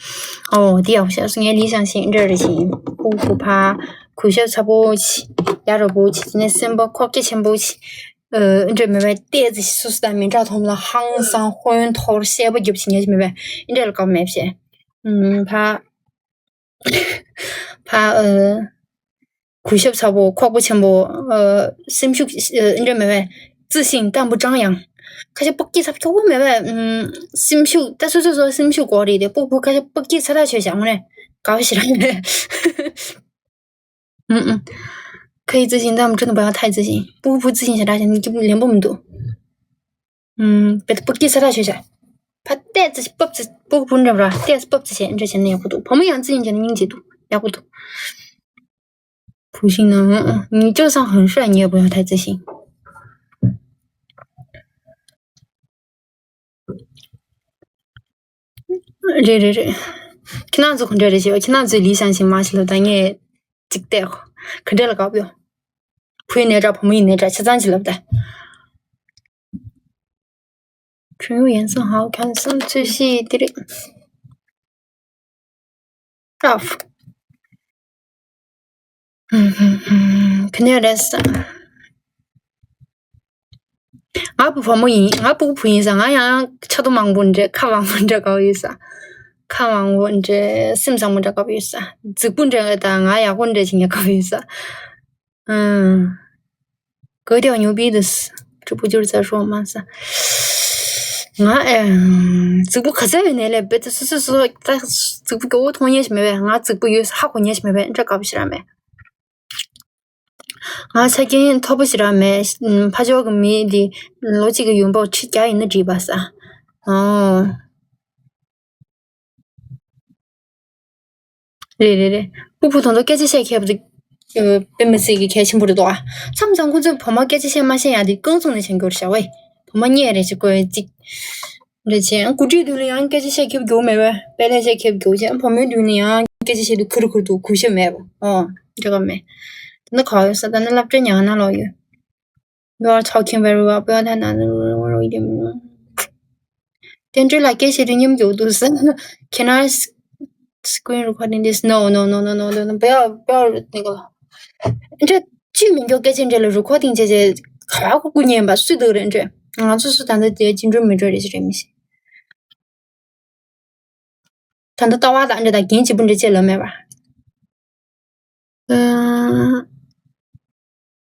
ཨོ་དེ་ཡག་པོ་ཤག་སུ་ངའི་ལི་ཞང་ཞིང་འདྲ་རེ་ཞིང་སྤུ་གུ་ཕ་གུས་ཞབས་ཚ་པོ་ཆི་ཡ་རོ་པོ་ཆི་དེ་ནས་སེམས་པ་ཁོག་སྐྱེ་ཆེན་པོ་ཆི། ཨ་འདྲ་མེད་པའི་ལྟས་ཙི་སུ་སུ་དང་མི་འདྲ་ཐོམ་ལ་ཧང་སང་ཧོན་ཐོར་བཤད་པ་རྒྱབ་ཆི་ཉེ་ཆི་མེད་པའི་འདྲ་ལ་ཀ་མེད་བཤད། ཨུམ་ཕ། ཕ་ཨ། གུས་ཞབས་ཚ་པོ་ཁོག་པ་ཆེན་པོ་ཨ། སེམས་ཤུགས་ཨ། འདྲ་མེད་པའི་自信དང་པོ་ཀྲང་ཡང་། ཁ་ཤས་པག་ཀི་ཚབ་ཁྱོག་པོ་མེད་པའི་ཨུམ། སེམས་ཤུགས་ད་སོ་སོ་སོ་སེམས་ཤུགས་གོ་རེད་དེ་པུག་པུ་ཁ་ཤས་པག་ཀི་ཚ་ཐག་ཆོད་བཞག་མོ་ནས་དགའ་བ་ཞེ་དྲག་ཡོད། ཨུམ་ཨུམ། ཁ་ཡི་自信དང་མ་ཁྲི་ནུ་པ་ཡང་ཐའི་自信པུག་པུ་自信ཞེ་དྲག་བྱས་ནས་སྐྱིད་པོ་ལེན་པོ་མི་འདུག་ཨུམ། བེད་པུག་ཀི་ཚ་ཐག་ཆོད་བཞག་ཕ་ཏས་ཙི་པབ་ཙི་པུག་པུ་འདྲ་བ་ར་ཏས་པབ་ཙི་བྱས་འདྲ་བྱས་ན་ཡག་པོ་འདུག་བུ་མོ་ཡང་自信བྱས་ན་སྙིང་རྗེ་འདུག་ཡག་པོ་འདུག 不行呢，你就算很帅，你也不要太自信。 རེད་རེད་རེད། ཁྱེད་རང་ཚོ་ག་འདྲ་རེད་ཤེས་པ། ཁྱེད་རང་ཚོའི་ལི་ཞང་ཞིང་མ་ཞིག་ལ་ད་ངས་གཅིག་བལྟས་གོ་ག་འདྲ་ལ་དགའ་པོ་ཡོད། བུ་ཡིན་ནའི་འདྲ་བུ་མོ་ཡིན་ནའི་འདྲ་ཆ་ཚང་གཅིག་ལབ་ད། ཁྱོད་ཡོད་ཡན་སང་ཧའོ་ཁན་སང་ཚོས་ཤི་དེ་རེད། ཨ། ཁ་ནས་རེད་ས། ང་བུ་བུ་མོ་ཡིན། ང་བུ་བུ་ཡིན་ས། ང་ཡང་ཆ་དོ་མང་པོ་འདྲ་ཁ་མང་པོ་འདྲ་དགའ་བོ་ཡོད་ས། ཁ་མང་པོ་འདྲ་སེམས་བཟང་པོ་འདྲ་དགའ་བོ་ཡོད་ས། རྫིག་པོ་འདྲ་དང་ང་ཡག་པོ་འདྲ་བྱེད་ཉེ་དགའ་བོ་ཡོད་ས། ཨང་། 格调牛逼的是，这不就是在说吗？是。 ང་ཨེ། རྫིག་པོ་ག་ཚད་ཡོད་ནའི་ལས་རྦད་དེ་སོ་སོ་སོ་ད་རྫིག་པོ་གོ་བོ་མཐོང་ཉེ་ཞིག་མེད་པས། ང་རྫིག་པོ་ཡོད་ཧ་གོ་ཉེ་ཞིག་མེད་པས་འདྲ་དགའ་པོ་ཞིག་ར་མེད། ང་ཆ་རྐྱེན་མཐོ་པོ་ཞིག་ར་མེད། ཕ་ཕྱོགས་ཀྱི་མི་འདི་ལོ་གཅིག་གི་ཡོང་འབབ་ཁྲི་བརྒྱ་ཡིན་ན་འགྲིག་པ་ས། ཨོ། རེད་རེད་རེད། ཕྲུ་གུ་དང་དུ་སྐད་ཆ་བཤད་མཁས་པོ་དེ། དཔེ་མི་སྲིད་ཀྱི་གལ་ཆེན་པོ་རེད་དོ། མཚམས་མཚམས་ཁོ་ཚོས་བུ་མོ་སྐད་ཆ་བཤད་མ་ཤེས་ཡ་དེ་རྐང་བཙུགས་ནས་བྱེད་དགོས་རེད་ཤག་ཝེ། བུ་མོ་བརྙས་རེད་ཅེས་བཀོད་ཅིག་རེད་ཅེས་ཨང་། གོ་སྒྲིག་དུས་ལ་ཡང་སྐད་ཆ་བཤད་མཁས་པོ་མགྱོགས་མེད་པས། དཔེ་ལས་བཤད་མཁས་པོ་མགྱོགས་ཅེས་ཨང་། བུ་མོའི་དུས་ལ་ཡང་སྐད་ཆ་བཤད་དུས་ཁུར་ཁུར་དུ་གུས་ཞབས་མེད་པ། ཨོ། འདྲ་ག་མེད། དེ་ནི་ག་ཡོད་ས། ད་ནི་སློབ་གྲྭ་ཉག་ན་ལོག་ཡོད། You are talking very well. བསྟན་སྒྲོལ་ལགས་སྐད་བཤད་དུས་སྙོམས་འཇུག་འདུག་ཟེར། Can I s- screen recording this? No, no, no, no, no, no, no. 不要，不要那个。འདྲ་ཅི་མི་འགྱོ་སྐད་ཆ་འདྲ་ལ་recording བྱས་བྱས་ག་བ་ཁོ་སྐུ་ཉན་པ་སུས་འདུག་རེད་འདྲ། ང་ཚོ་སུ་ད་ལྟ་དེ་ཅི་འགྲོ་མི་འགྲོ་རེད་ཅི་རེད་མི་ཤེས། ད་ལྟ་ལྟ་བ་དང་འདྲ་དང་འགན་གཅིག་པུ་འདྲ་བཅས་ལབ་མེད་པ། ཨ།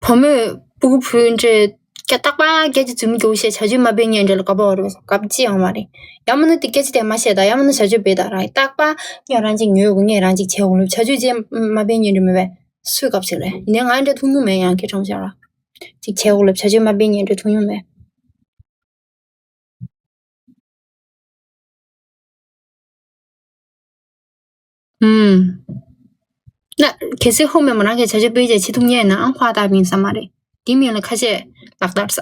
བུ་མོས་སྤུ་གུ་བུ་འདྲ་ རྟག་པར་སྐད་ཆ་རྫུན་མ་རྒྱུག་བཤད། བྱ་སྤྱོད་མ་སྤེལ་མཁན་འདྲ་ལ་དགའ་པོ་རེད། དགའ་པོ་ཅི་ཡང་མ་རེད། ཡང་མིན་ན་དེ་སྐད་ཆ་དེ་མ་བཤད་དང་། ཡང་མིན་ན་བྱ་སྤྱོད་སྤེལ་དང་རང་། རྟག་པར་ངས་རང་གཅིག་ཉོས་དགོས། ངས་རང་གཅིག་བྱེད་དགོས་ལབ། བྱ་སྤྱོད་ཅི་མ་སྤེལ་མཁན་འདྲ་མེད་པས། སུས་སྐབས་ཤིག་རེད། ཡིན་ནའི་ང་འདྲ་ཐུག་མྱོང་མེད། ཡང་སྐྱེ་ཕྲེང་ཤར་བ་ཅིག་བྱེད་དགོས་ལབ། བྱ་སྤྱོད་མ་སྤེལ་མཁན་འདྲ་ཐུག་མྱོང་མེད། ཨུམ། ན་གལ་སྲིད་ཧོ་མེ་མོ་རང་གི་བྱ་སྤྱོད་སྤེལ་བྱས་བྱེད་ཐུབ་མཁན་ཡིན་ན་ཨང་ཁོ་ཨ་ཏག་པིན་ས་མ་རེད། དེ་མིན་ལ་ཁ་ཤས་ལག་བསྟར་ས།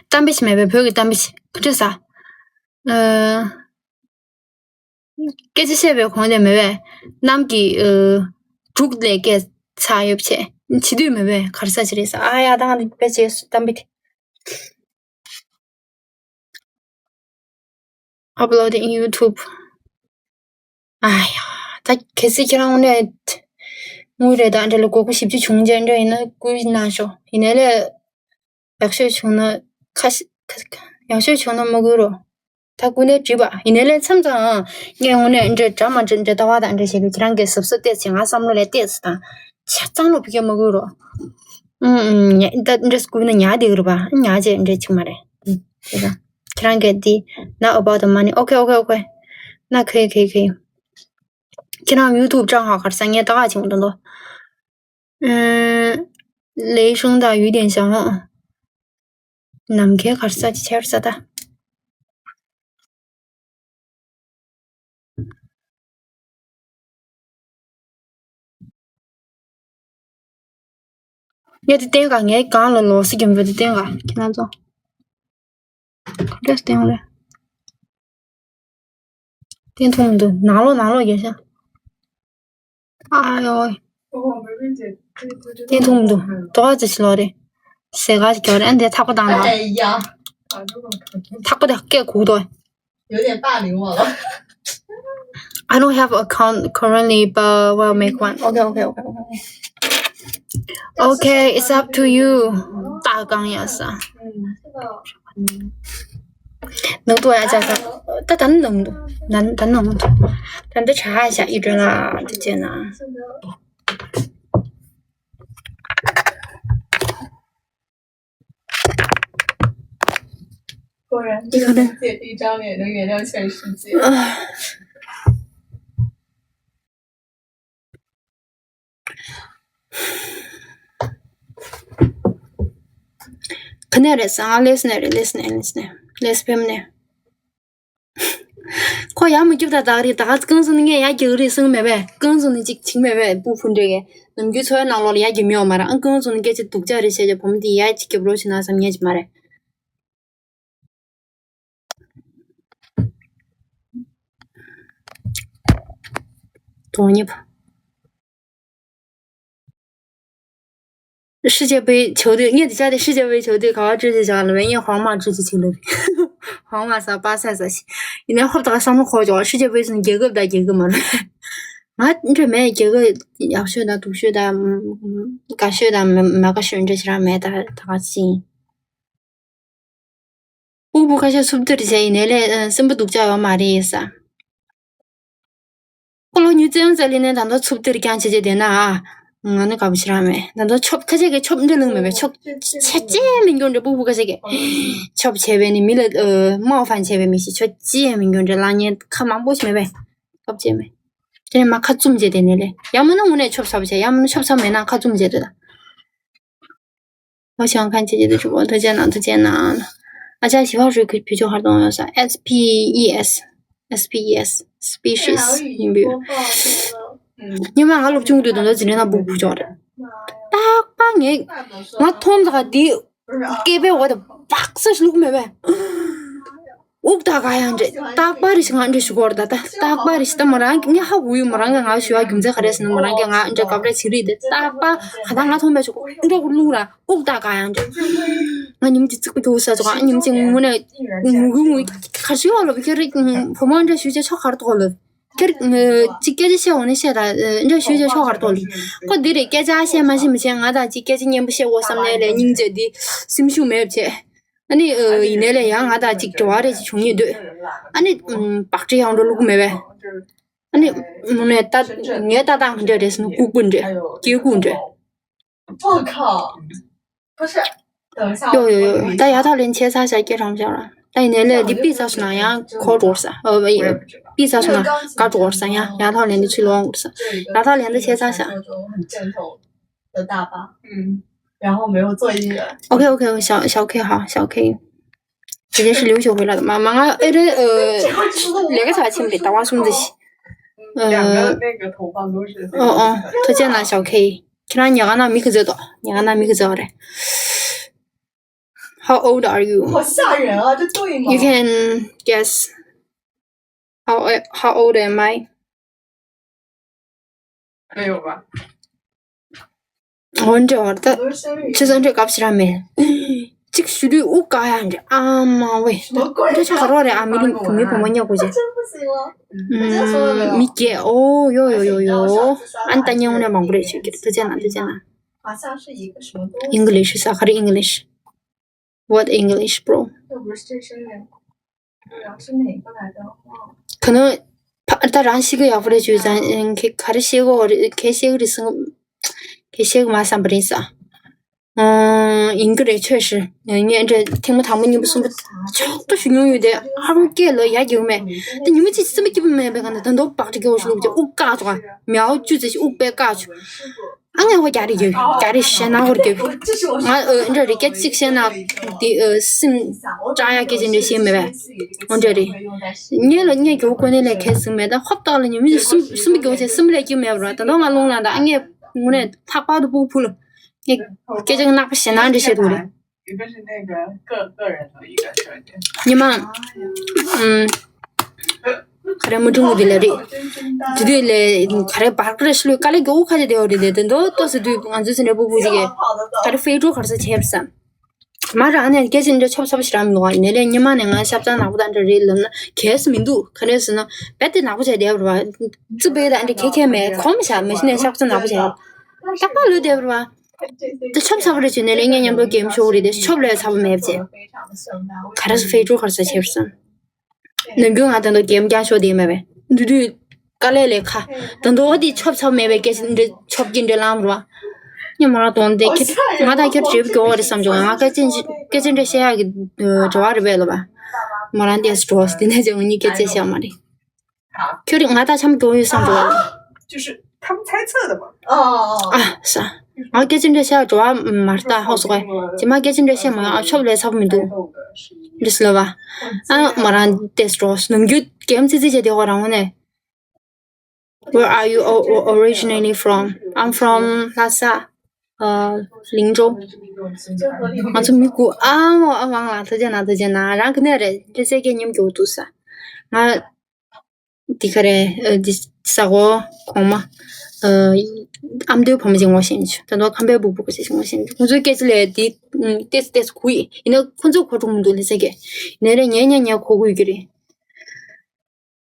གཏམ་དཔེ་ཞིག་མེད་པའི་བོད་ཀྱི་གཏམ་དཔེ་ཞིག་ག་འདྲ་ཟ། ཨ། སྐད་ཆ་བཤད་པའི་གོང་ལས་མེད་པས། གནམ་གྱི་ཨ། འབྲུག་ལས་སྐད་ཚ་ཡོད་བྱས། བྱེད་དུས་མེད་པས་གར་ས་ཅི་རེད་ཟ། ཨ་ཡ་ད་ང་དཔེ་བྱས་སུ་གཏམ་དཔེ་དེ། Upload in YouTube. ཨ་ཡ། ད་གལ་སྲིད་ཁྱེད་རང་དངོས་གནས་དངུལ་རེ་དང་འདྲ་ལ་དགོས་མཁོ་ཞེ་པོ་ཅིག་བྱུང་རྗེས་འདྲ་ཡིན་ན་བསྐུར་གནང་ཤོག་ཡིན་ནའི་ལས་ཡག་ཤོས་བྱུང་ན་ཁ་ཤས་ཁ་ཡག་ཤོས་བྱུང་ན་མ་བསྐུར་རོགས། ད་སྐུ་ནས་བྲིས་པ་ཡིན་ནའི་ལས་མཚམས་མཚམས་ངས་དངོས་གནས་འདྲ་འདྲ་མ་འདྲ་འདྲ་ལྟ་བ་དང་འདྲ་བྱེད་དུས་ཁྱེད་རང་གིས་གཟབ་གཟབ་ཏོག་ཙམ་ང་བསམ་བློ་ལས་ཏོག་ཙམ་དང་། ཆ་ཚང་ལོ་བུ་གས་མ་དགོས་རོགས། ཨུམ་ཨུམ། ད་འདྲ་སྐུ་ན་ཉག་དེ་རུ་བ་ཉག་ཅེས་འདྲ་ཅིག་མ་རེད། ཨུམ། དེ་ད་ཁྱེད་རང་གིས་འདི་not about the money. Okay, okay, okay. ན་ཁོས་ཁོས་ཁོས། ཁྱེད་རང་ཡུ་ཊུབ་ཅང་ཧ་གར་ས་ངས་ད་ག་ཅིག་མ་འདོན་ཏོ། ཨུམ། ལེགས་ཤོང་དང་ཡུལ་ལྡན་ཞང་ཧོ། ནམ་མཁའི་གར་ས་ཅི་ཆེར་ས་ད། ངས་དེ་བསྟན་ག་ངའི་སྒང་ལ་ལོ་སི་རྒྱམ་པོ་དེ་བསྟན་ག་ཁྱེད་རང་ཚོ། ག་འདྲས་བསྟན་རེད། བསྟན་ཐུབ་མི་འདུག་ནང་ལོགས་ནང་ལོགས་རྒྱབ་ཤ། ཨ་ཡོ། བསྟན་ཐུབ་མི་འདུག་དོ་ག་ཙི་ཞིག་ལོ་རེད། ཟས་ག་ཅིག་རྒྱབ་རེད། ཨ་འདི་ཐག་པ་བཏང་ན། ཐག་པ་དེ་སྐད་གུག་དོ། 有点霸凌我了。 I don't have account currently, but will make one. Okay, okay, okay, okay. Okay, it's up to you. ད་གང་ཡ་ས། ནང་དུ་ཡ་ཅག་ད་ད་ནང་དུ་ད་ད་ནང་དུ་ད་འདི་ཆ་ཤ་ཡི་དྲོད་ལ་འདི་བྱས་ན། 果然，这个能见第一张脸，能原谅全世界。 ག་ནས་རེད་ཟེར། ཨ་ལེས་ནས་རེད། ལེས་ནས་ལེས་ནས་ལེས་ཕེམ་ནས། ཁོ་ཡར་མ་རྒྱབ་ད་ད་རེད། ད་ག་རྐང་བཙུགས་ནས་ངས་ཡར་རྒྱག་རེད་གསུངས་མེད་པས། རྐང་བཙུགས་ནས་ཅིག་བྱིང་མེད་པས། སྤུ་ཕུ་འདྲེ་གས་ནམ་རྒྱུན་འཚོ་བའི་ནང་ལོགས་ལ་ཡར་རྒྱབ་མྱོང་མ་རེད། ཨ་རྐང་བཙུགས་ནས་སྐད་ཆ་སྡུག་ཅག་རེད་བཤད་རྒྱུ་བུ་མོ་འདི་ཡར་ཅིག་རྒྱབ་རོགས་བྱེད་ན་བསམ་ངེས་ཅིག་མ་རེད། དོན་གཉིས་པ།世界杯球队，ངས་འདི་ཆ་དེ་世界杯球队ག་བ་སྤྲོད་ཅིག་བྱ་ལ་བས། ངས་皇马སྤྲོད་ཅིག་ཅིག་ལབ། 皇马ས་巴塞ས་ཞིག་ཡིན་ནའི་ཧོབ་ཏག་བསམ་བློ་འཁོར་ཀྱོག世界杯ཟེར་ན་རྒྱལ་ཁབ་དང་རྒྱལ་ཁབ་མ་རེད། ང་འདྲ་མེད། རྒྱལ་ཁབ་ཡག་ཤོས་དང་སྡུག་ཤོས་དང་དགའ་ཤོས་དང་མ་དགའ་ཤོས་འདྲ་ཞིག་རང་མེད། ད་ད་ག་ཅིག་ཡིན། ཕྲུ་གུ་ཁ་ཤས་འཚུབ་བསྟར་བྱས་ཡིན་ནའི་ལས་སེམས་པ་སྡུག་ཅག་ཡོད་མ་རེད་ས། ཁོ་ལོ་ཉུང་ཙམ་ཙམ་ལས་ནས་ད་དུང་འཚུབ་བསྟར་རྐྱང་བྱས་བྱས་བསྡད་ན་ཨ། ང་ནི་དགའ་པོ་ཞེ་དྲག་མེད། ད་དུང་ཆོབ་ཁ་ཤས་ཀྱིས་ཆོབ་འདྲ་ལུང་མེད་པས། ཆོབ་ཆ་ཅེས་མི་འགྱུར་འདྲ། ཕྲུ་གུ་ཁ་ཤས་ཀྱིས་ཆོབ་བྱས་པས་ནི་མི་ལ་མོ་ཧྥན་བྱས་པས་མི་ཤེས། ཆོ་ཅེས་མི་འགྱུར་འདྲ། ལ་ཉེ་ཁ་མང་པོ་ཞིག་མེད་པས། སྐབས་བྱས་མེད། དེ་ནས་མ་ཁ་བཙུམ་བྱས་བསྡད་ནས་ལས། ཡང་མིན་ན་དངོས་གནས་ཆོབ་ཚ་པོ་བྱས། ཡང་མིན་ན་ཆོབ་ཚ་པོ་མེད་ན་ཁ་བཙུམ་བྱས་བསྡད་ད། 我喜欢看姐姐的直播，推荐呢，推荐呢。啊，这喜欢谁可以啤酒还是东西？S P E S，S P E S，species，你比如。你们两个录中队都在今天那不不叫的。大半年，我通这个的，给被我的box是录没呗。 དབུགས་ད་ག་ཡང་འདྲེ། རྟག་པར་རེ་ཞིག་ང་འདྲེ་ཞུ་གོ་ར་ད། ད་རྟག་པར་རེ་ཞིག་ད་མོ་རང་གི་ངས་ཧ་གོ་ཡོད། མོ་རང་གི་ང་ཞུ་བ་རྒྱུ་མཚན་ག་རེ་ཟེར་ན། མོ་རང་གི་ང་འདྲེ་གབ་རེ་བྱེད་རིགས་དེ་རྟག་པར་ག་ད་ང་མཐོང་པའི་ཞུ་གོ་འདྲེ་གུ་ལུག་ར་དབུགས་ད་ག་ཡང་འདྲེ། ང་ཉིམ་གྱི་རྩིག་པ་རྒྱུག་ས་ཚོ་ག་ཉིམ་གྱི་ངུ་ནས་ངུ་གུ་ངུ་ག་ཞུ་བ་ལོ། བི་ཁྱེད་རིགས་བུ་མོ་འདྲེ་ཞུ་བྱེད་ཆོག་གར་ཐོག་ལོ། ཁྱེད་ཅིག་སྐད་ཆ་བཤད་འོང་ནས་བཤད་ད། འདྲ་ཞུས་བྱས་ཆོག་གར་ཐོག་ལ། ཁོ་འདི་རེད། སྐད་ཆ་བཤད་མ་ཤེས་མི་བྱས་ང་དང་ཅིག་སྐད་ཆ་སྙན་པོ་བཤད་འོ་བསམ་ནས་ལས་སྙིང་རྗེ་འདི་སེམས་ཤུགས་མེད་བྱས། ཨ་ནི་ཡིན་ནའི་ལས་ཡང་ང་དང་ཅིག་འབྲེལ་བ་རེ་ཅིག་བྱུང་ཉེ་འདོད། ཨ་ནི་བག་ཁྲེ་ཡང་འགྲོ་ལུགས་མེད་པས། ཨ་ནི་མོ་ནས་ལྟ་ངའི་ལྟ་སྟངས་ག་འདྲ་རེད་ཟེར་ན་ལྐུགས་པ་འདྲ། སྐྱེ་ལྐུགས་འདྲ། 我靠，不是，等一下，有有有，我问你，但摇头莲切擦下介绍一下了。但你那里比较是那样，可多少？呃，不，比较是那高多少呀？摇头莲的去乱多少？摇头莲的切擦下。 的大巴，嗯，然后没有坐一个。 OK OK，小小 K 好，小 K，直接是留学回来的嘛，妈妈，哎这呃，那个啥，请别打我孙子。呃，两个那个同伴都是。哦哦，推荐了小 K，看来你刚那米克这多，你刚那米克这的。How old are you? 好吓人啊，这对吗？ You can guess. How how old am I? 没有吧？ འོན་ཏེ་བར་ད་ཁྱེད་ཚོ་འདྲ་སྐབས་ཤིག་ར་མེད། གཅིག་ཞུ་དུས་དབུགས་བཀག་ཡ་འདྲ། ཨ་མ་ཝེ། འདྲ་ཆ་ག་རོགས་རེད། ཨ་མི་ལུང་མི་བུ་མོ་ཉོ་དགོས་ཅེ། ཨུམ། མི་སྐྱེ། ཨོ་ཡོ་ཡོ་ཡོ་ཡོ། ཨན་ད་ཉེ་འུ་ནས་མང་པོ་རེད་ཤོད་ཀྱི་རེད། ཐུགས་རྗེ་གནང་། ཐུགས་རྗེ་གནང་། English ས་ག་རེ་English? What English, bro? ག་ནོ་ཕ་ད་རང་ཤི་གི་ཡག་པོ་རེད་བྱུས་ཙང་ཁྱེད་ག་རེ་ཤེས་གོ་རེད། ཁྱེད་ཤེས་གི་རེད་སོང་། ཁྱེད་ཤེས་གི་མ་བསམ་པ་རེད་ས། ཨང་། ཡིན་གི་རེད། ཆོས་ཤིག་ངས་འདྲ་ཐེངས་མ་དང་པོ་གཉིས་པ་གསུམ་པ་ཆོག་ཏུ་ཞུ་མྱོང་ཡོད་དེ། ཨ་རུ་སྐད་ལ་ཡ་རྒྱུག་མེད་དེ། ཉི་མ་གཅིག་སེམས་པ་སྐྱིད་པོ་མེད་པའི་སྒང་ནས་ད་དུང་བག་ཏྲ་སྐྱེ་བོ་ཞིག་ལུག་ཅེ་དབུགས་བཀག་བྱུང་། མའོ་ཅུ་ཙེ་ཞིག་དབུགས་པས་བཀག་བྱུང་། ཨ་ངས་ཧོ་རྒྱ་རེ་རྒྱུག་རྒྱ་རེ་ཞེ་ན་ཧོར་རྒྱུག་ང་ཨ་འདྲ་རེ་སྐད་ཅིག་བཤད་ན་དེ་ཨ་སེམས་སྐྲག་ཡ་སྐད་ཆ་འདྲ་བཤད་མེད་པས། འོ་འདྲ་རེད། ངས་ལ་ངས་རྒྱུག་གོ་ནས་ལས་ཁས་ཟིན་མེད། ད་ཧོབ་ཏག་ལ་ཉི་མ་གསུམ་གསུམ་པ་རྒྱུག་ཅེ་སེམས་ལས་སྐྱིད་མེད་པར་ད་དུང་ང་རླུང་ལངས། ད་ཨ་ངས་ངུ་ནས་ལྷག་པར་དུ་སྤུ་གུ་ཕུ་ལ། ངས་སྐད་ཆ་གནག་པ་ཞེ་ན་འདྲ་བཤད་འདུག་རེད། 一个是那个个个人的一个条件。 ཉི་མ། ཨུམ། ག་རེ་མུ་ཏྲུང་གི་ལ་རེད། དེ་དུས་ལས་ག་རེ་བར་སྐར་ཤི་ལོས་དཀའ་ལས་རྒྱོ་ཁ་ཅིག་བསྡད་ཡོད་རེད་དེ། དེ་འདོ་ཏོ་སི་དུས་ང་ཚོའི་སེ་འབྲས་བུ་བུ་ཅིག་གིས་ག་རེ་ཧྥེ་ཀྲོ་གར་ས་བྱས་པ་བསམ། མ་རང་ནས་སྐད་ཆ་འདྲ་ཆོབ་ཆོབ་ཞིག་རམ་འདུག་ནས་ལས་ཉི་མ་ནས་ང་ཤབ་ཚ་ནག་པོ་དང་འདྲ་རེད་ལབ་ན་གལ་སྲིད་མི་འདུག་ག་རེ་ཟེར་ན་བེད་དེ་ནག་པོ་བྱས་བསྡད་པ་རེད་བ། ཙི་བེད་དང་འདྲ་ཁེ་ཁེ་མེད་གོམ་བྱ་མི་ཤི་ནས་ཤབ་ཚ་ནག་པོ་བྱས་རྟག་པར་ལོས་བསྡད་པ་རེད་བ། དེ་ཆོབ་ཚ་པོ་རེད་བྱས་ནས་ལས་ངས་མཉམ་དུ་གེམ་ཤོག་རེད་དེ་ཆོབ་ལས་ཚ་པོ་མེད་བྱས། ག་རེ་ཧྥེ་ཀྲོ་གར་ས་བྱས་པ་བསམ། ནམ་རྒྱུན་ང་དང་དུ་གེམ་རྒྱག་ཤོག་དེ་མེད་པས། འདི་དུས་དཀའ་ལས་ལས་ཁ། དང་དུ་འོ་དེ་ཆོབ་ཆོབ་མེད་པའི་སྐད་ཆ་འདྲ་ཆོབ་ཀྱི་འདྲ་ལངས་རོ། ཉི་མ་ར་དོན་དེ་ཁྱེད་ང་དང་ཁྱེད་བྲེལ་བ་རྒྱོ་བ་རེད་བསམ་བྱུང་། ང་སྐད་ཆ་སྐད་ཆ་འདྲ་བཤད་ཡག་གི་བྲོ་བ་རེད་པས་ལོ་བ། མོ་རང་དེ་སྤྲོ་དེ་ནས་ཀྱང་གཉིས་སྐད་ཆ་བཤད་མ་རེད། ཁྱོད་རིག་ང་ད་འཆམ་གྱོང་ཡོད་བསམ་འགྲོ། 就是他们猜测的嘛。 ཨ་ས། ང་སྐད་ཆ་འདྲ་བཤད་འགྲོ་བ་མ་རེད་ད་ཧོ་སོ་གས། ཇི་མ་སྐད་ཆ་འདྲ་བཤད་མ་ཡོང་ཨ་ཆོབ་ལས་ཚབ་མི་འདུག་འདི་སི་ལ་བ། ཨ་མ་རང་ཏེ་སི་འགྲོ་ནམ་རྒྱུན་གེམ་ཙི་ཙི་བྱས་དེ་ཧོ་རང་ངོ་ནས། Where are you o- o- originally from? I'm from Lhasa, uh, Lingzhou. ང་ཚོ་མི་དགུ་ཨ་མོ་ཨ་མང་ལ་ཐུགས་རྗེ་གནང་། ཐུགས་རྗེ་གནང་། རང་གི་ནས་རེད་ལྷ་སའི་སྐད་སྙན་མོ་གྱོ་འདུག་ས། ང་འདི་ག་རེ་ཨ་འདི་ས་གོ་གོང་མ་ཨ་ཨ་མདོའི་བུ་མོ་ཅིག་ངོ་ཤེས་ནི་ཆུ་ད་དུང་ཁམས་པའི་སྦུག་སྦུག་ཅིག་ངོ་ཤེས་ནི་ཆུ། ཁོང་ཚོའི་སྐད་ཆ་ལས་འདི་ཏེས་ཏེས་གུ་ཡི་ཡིན་ན་ཁོང་ཚོ་གོ་གྲུང་མི་འདུག་ལྷ་སའི་སྐད་ནས་རེད། ཉན་ཉན་ཉན་གོ་གུ་ཡི་གི་རེད།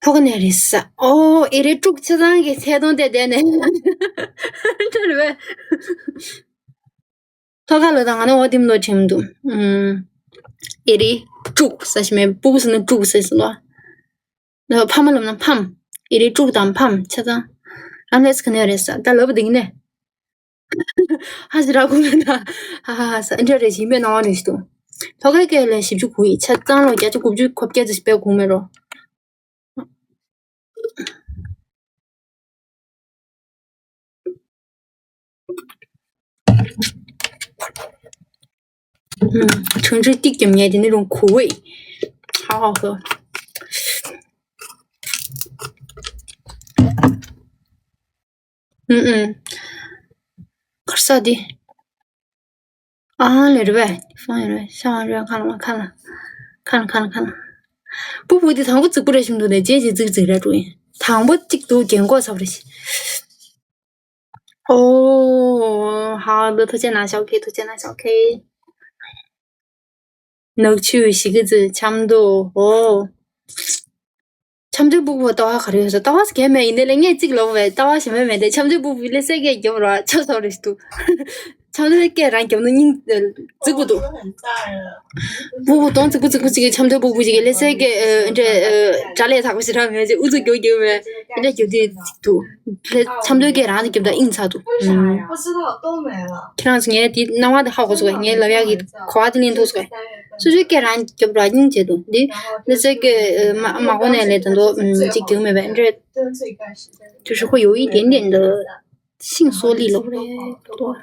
ལྷོ་ཁ་ནས་རེད་ས། ཨོ་ཨེ་རེད་དཀྲུག་ཆ་ཚང་གི་ཚད་དོན་དེ་བསྡད་ནས་འདྲ་རེད་པས། ལྷོ་ཁ་ལོ་དང་ང་ནི་འོ་དེ་མི་ལོ་ཁྲིམ་འདུག་ཨུམ། ཨེ་རེད་དཀྲུག་ས་ཞིག་མེད་སྤུ་གུ་ཟེར་ན་དཀྲུག་ཟེར་ཟེར་ལོ། ལོ་ཕ་མ་ལབ་ན་ཕམ། ཨེ་རེད་དཀྲུག་དང་ཕམ་ཆ་ཚང་། རང་ལས་ག་ནས་རེད་ས་ད་ལབ་བདེ་ནས། ཧ་ཟི་ར་ཁུ་མེད་ན་ཧ་ཧ་ཧ་ས་འདྲ་རེད་ཞིག་མེད་ནང་བ་རེད་ཞིག་འདུག་ལྷོ་ཁའི་སྐད་ལ་བཞི་བཅུ་གོ་ཡི་ཆ་ཚང་ལོ་བརྒྱ་ཆ་དགུ་བཅུ་གོ་བརྒྱད་ཙམ་ཞིག་པའི་གོང་མེད་རོ། ཁྲུང་ཁྲུང་ཏིག་ཀྱམ་ཉལ་དེ་ནི་རུང་གོ་བས། ཧ་ཧ་ཧོ། ཨུམ་ཨུམ། གར་ས་དེ། ཨང་ལེ་རེད་པས། ཧྥང་ཡོད་རེད། ཤང་རེད། ཁ་ལ་ཁ་ལ། ཁ་ལ་ཁ་ལ་ཁ་ལ། སྤུ་གུ་དེ་དང་པོ་རྫིག་པོ་རེད་བཞིན་འདུག་ནས་རྗེས་རྗེས་རྫིག་རྫིག་རེད་འགྲོ་ཡིན། དང་པོ་གཅིག་ཏུ་རྒན་གོག་ཚ་པོ་རེད། ཨོ། ཧ་ལོ་ཐུགས་རྗེ་གནང་ཤོག་ཁེ། ཐུགས་རྗེ་གནང་ཤོག་ཁེ། ནག་ཆུ་ཞིག་གི་ཙི་ཆབ་མདོ། ཨོ། ཆབ་མདོའི་སྤུ་གུ་ལྟ་བ་ག་རེ་ཡོད་ས། ལྟ་བ་ཟེར་མཁན་མེད། ཡིན་ནའི་ལས་ངས་གཅིག་ལབ་པས་ལྟ་བ་ཞེ་མེད་མེད་དེ། ཆབ་མདོའི་སྤུ་གུ་ལས་སེ་གས་རྒྱབ་ར་ཆབ་ཚ་རེ་ཞིག་འདུག་ཆབ་མདོའི་སྐད་རང་རྒྱབ་ན་སྙིང་རྫིག་པོ་འདུག་སྤུ་གུ་གདོང་རྫིག་པོ་རྫིག་པོ་ཅིག་གིས་ཆབ་མདོའི་སྤུ་གུ་ཅིག་གིས་ལེ་ཚན་སྐད་འདྲ་དགྲ་ལས་ཐག་པ་ཞེ་དྲག་མེད་ཅིག་ཨུ་ཚུགས་རྒྱོབ་རྒྱོབ་བས་འདྲ་རྒྱོབ་དུས་འདུག་ཆབ་མདོའི་སྐད་རང་དུ་རྒྱོབ་དང་དབྱིངས་ཚ་འདུག་ཁྱེད་རང་ཚོ་ངས་དེ་སྣང་བ་དེ་ཧ་གོ་སོང་ངས་ངའི་ལབ་ཡག་གི་གོ་བ་དེ་ལེན་ཐུབ་སོང་ངས་སོ་སོའི་སྐད་རང་རྒྱོབ་ར་སྙིང་རྗེ་འདུག་འདི་ལེ་ཚན་སྐད་མ་མ་གོ་ནས་ལས་དོན་དུ་ཅིག་རྒྱོབ་མེད་པས་འདྲ་就是会有一点点的 ཤིང་སོགས་ལི་ལོག་རེད་དོ།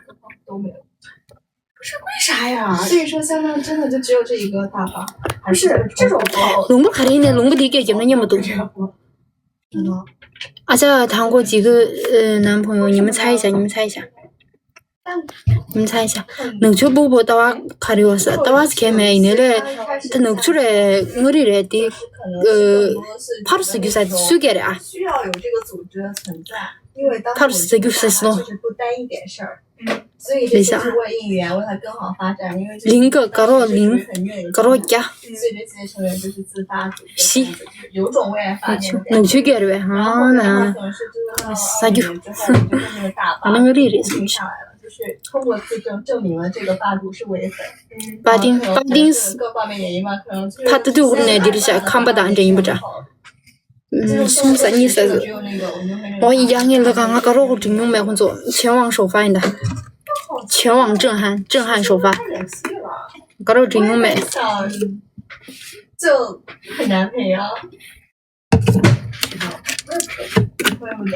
不是为啥呀？绿色香料真的就只有这一个大方，还是这种包？ ལུང་པ་ག་རེ་ཡིན་ནའི་ལུང་པ་འདིའི་སྐད་རྒྱབ་ན་སྙན་མོ་འདུག་ཨ་ཅག་糖果几个呃男朋友你们猜一下你们猜一下你们猜一下 ནག་ཆུ་སྤུ་གུ་ལྟ་བ་ག་རེ་ཡོད་ས་ལྟ་བ་གལ་མེད་ཡིན་ནའི་ལས་ད་ནག་ཆུ་རེད་མངའ་རིས་རེད་དེ་ཕར་ཟ་རྒྱུ་ས་དེ་སུའི་སྐད་རེད་ཨ། ཕར་ཟ་རྒྱུ་ས་སོ། ལི་ཤ། ལིང་ག་དགའ་རོགས་ལིང་། དགའ་རོགས་རྒྱ། བཞི། ནག་ཆུ་རྒྱ་རེད་པས་ཧང་ན། ཟ་རྒྱུ། ང་ནི་མངའ་རིས་རེད་གསུངས་ཤག 就是通过自证证明了这个霸主是唯粉。 པ་ཏིང་པ་ཏིང་ཕ་ཏི་ཏི་འུར་ནས་འདིར་བཞག་ཁམས་པ་དང་འདྲ་ཡིན་པ་འདྲ། གསུམ་ས་གཉིས་ས་ཟེར། འོ་ཡི་ཡ་ངའི་ལ་ག་ང་དགའ་རོགས་གོ་འགྲིག་མྱོང་མེད་ཁོང་ཚོ་ཆེན་དབང་ཞོགས་ཧྥ་ཡིན་ད། ཆེན་དབང་ཀྲུང་ཧན་ཀྲུང་ཧན་ཞོགས་ཧྥ། དགའ་རོགས་གོ་འགྲིག་མྱོང་མེད། 就很难配啊。怪不得。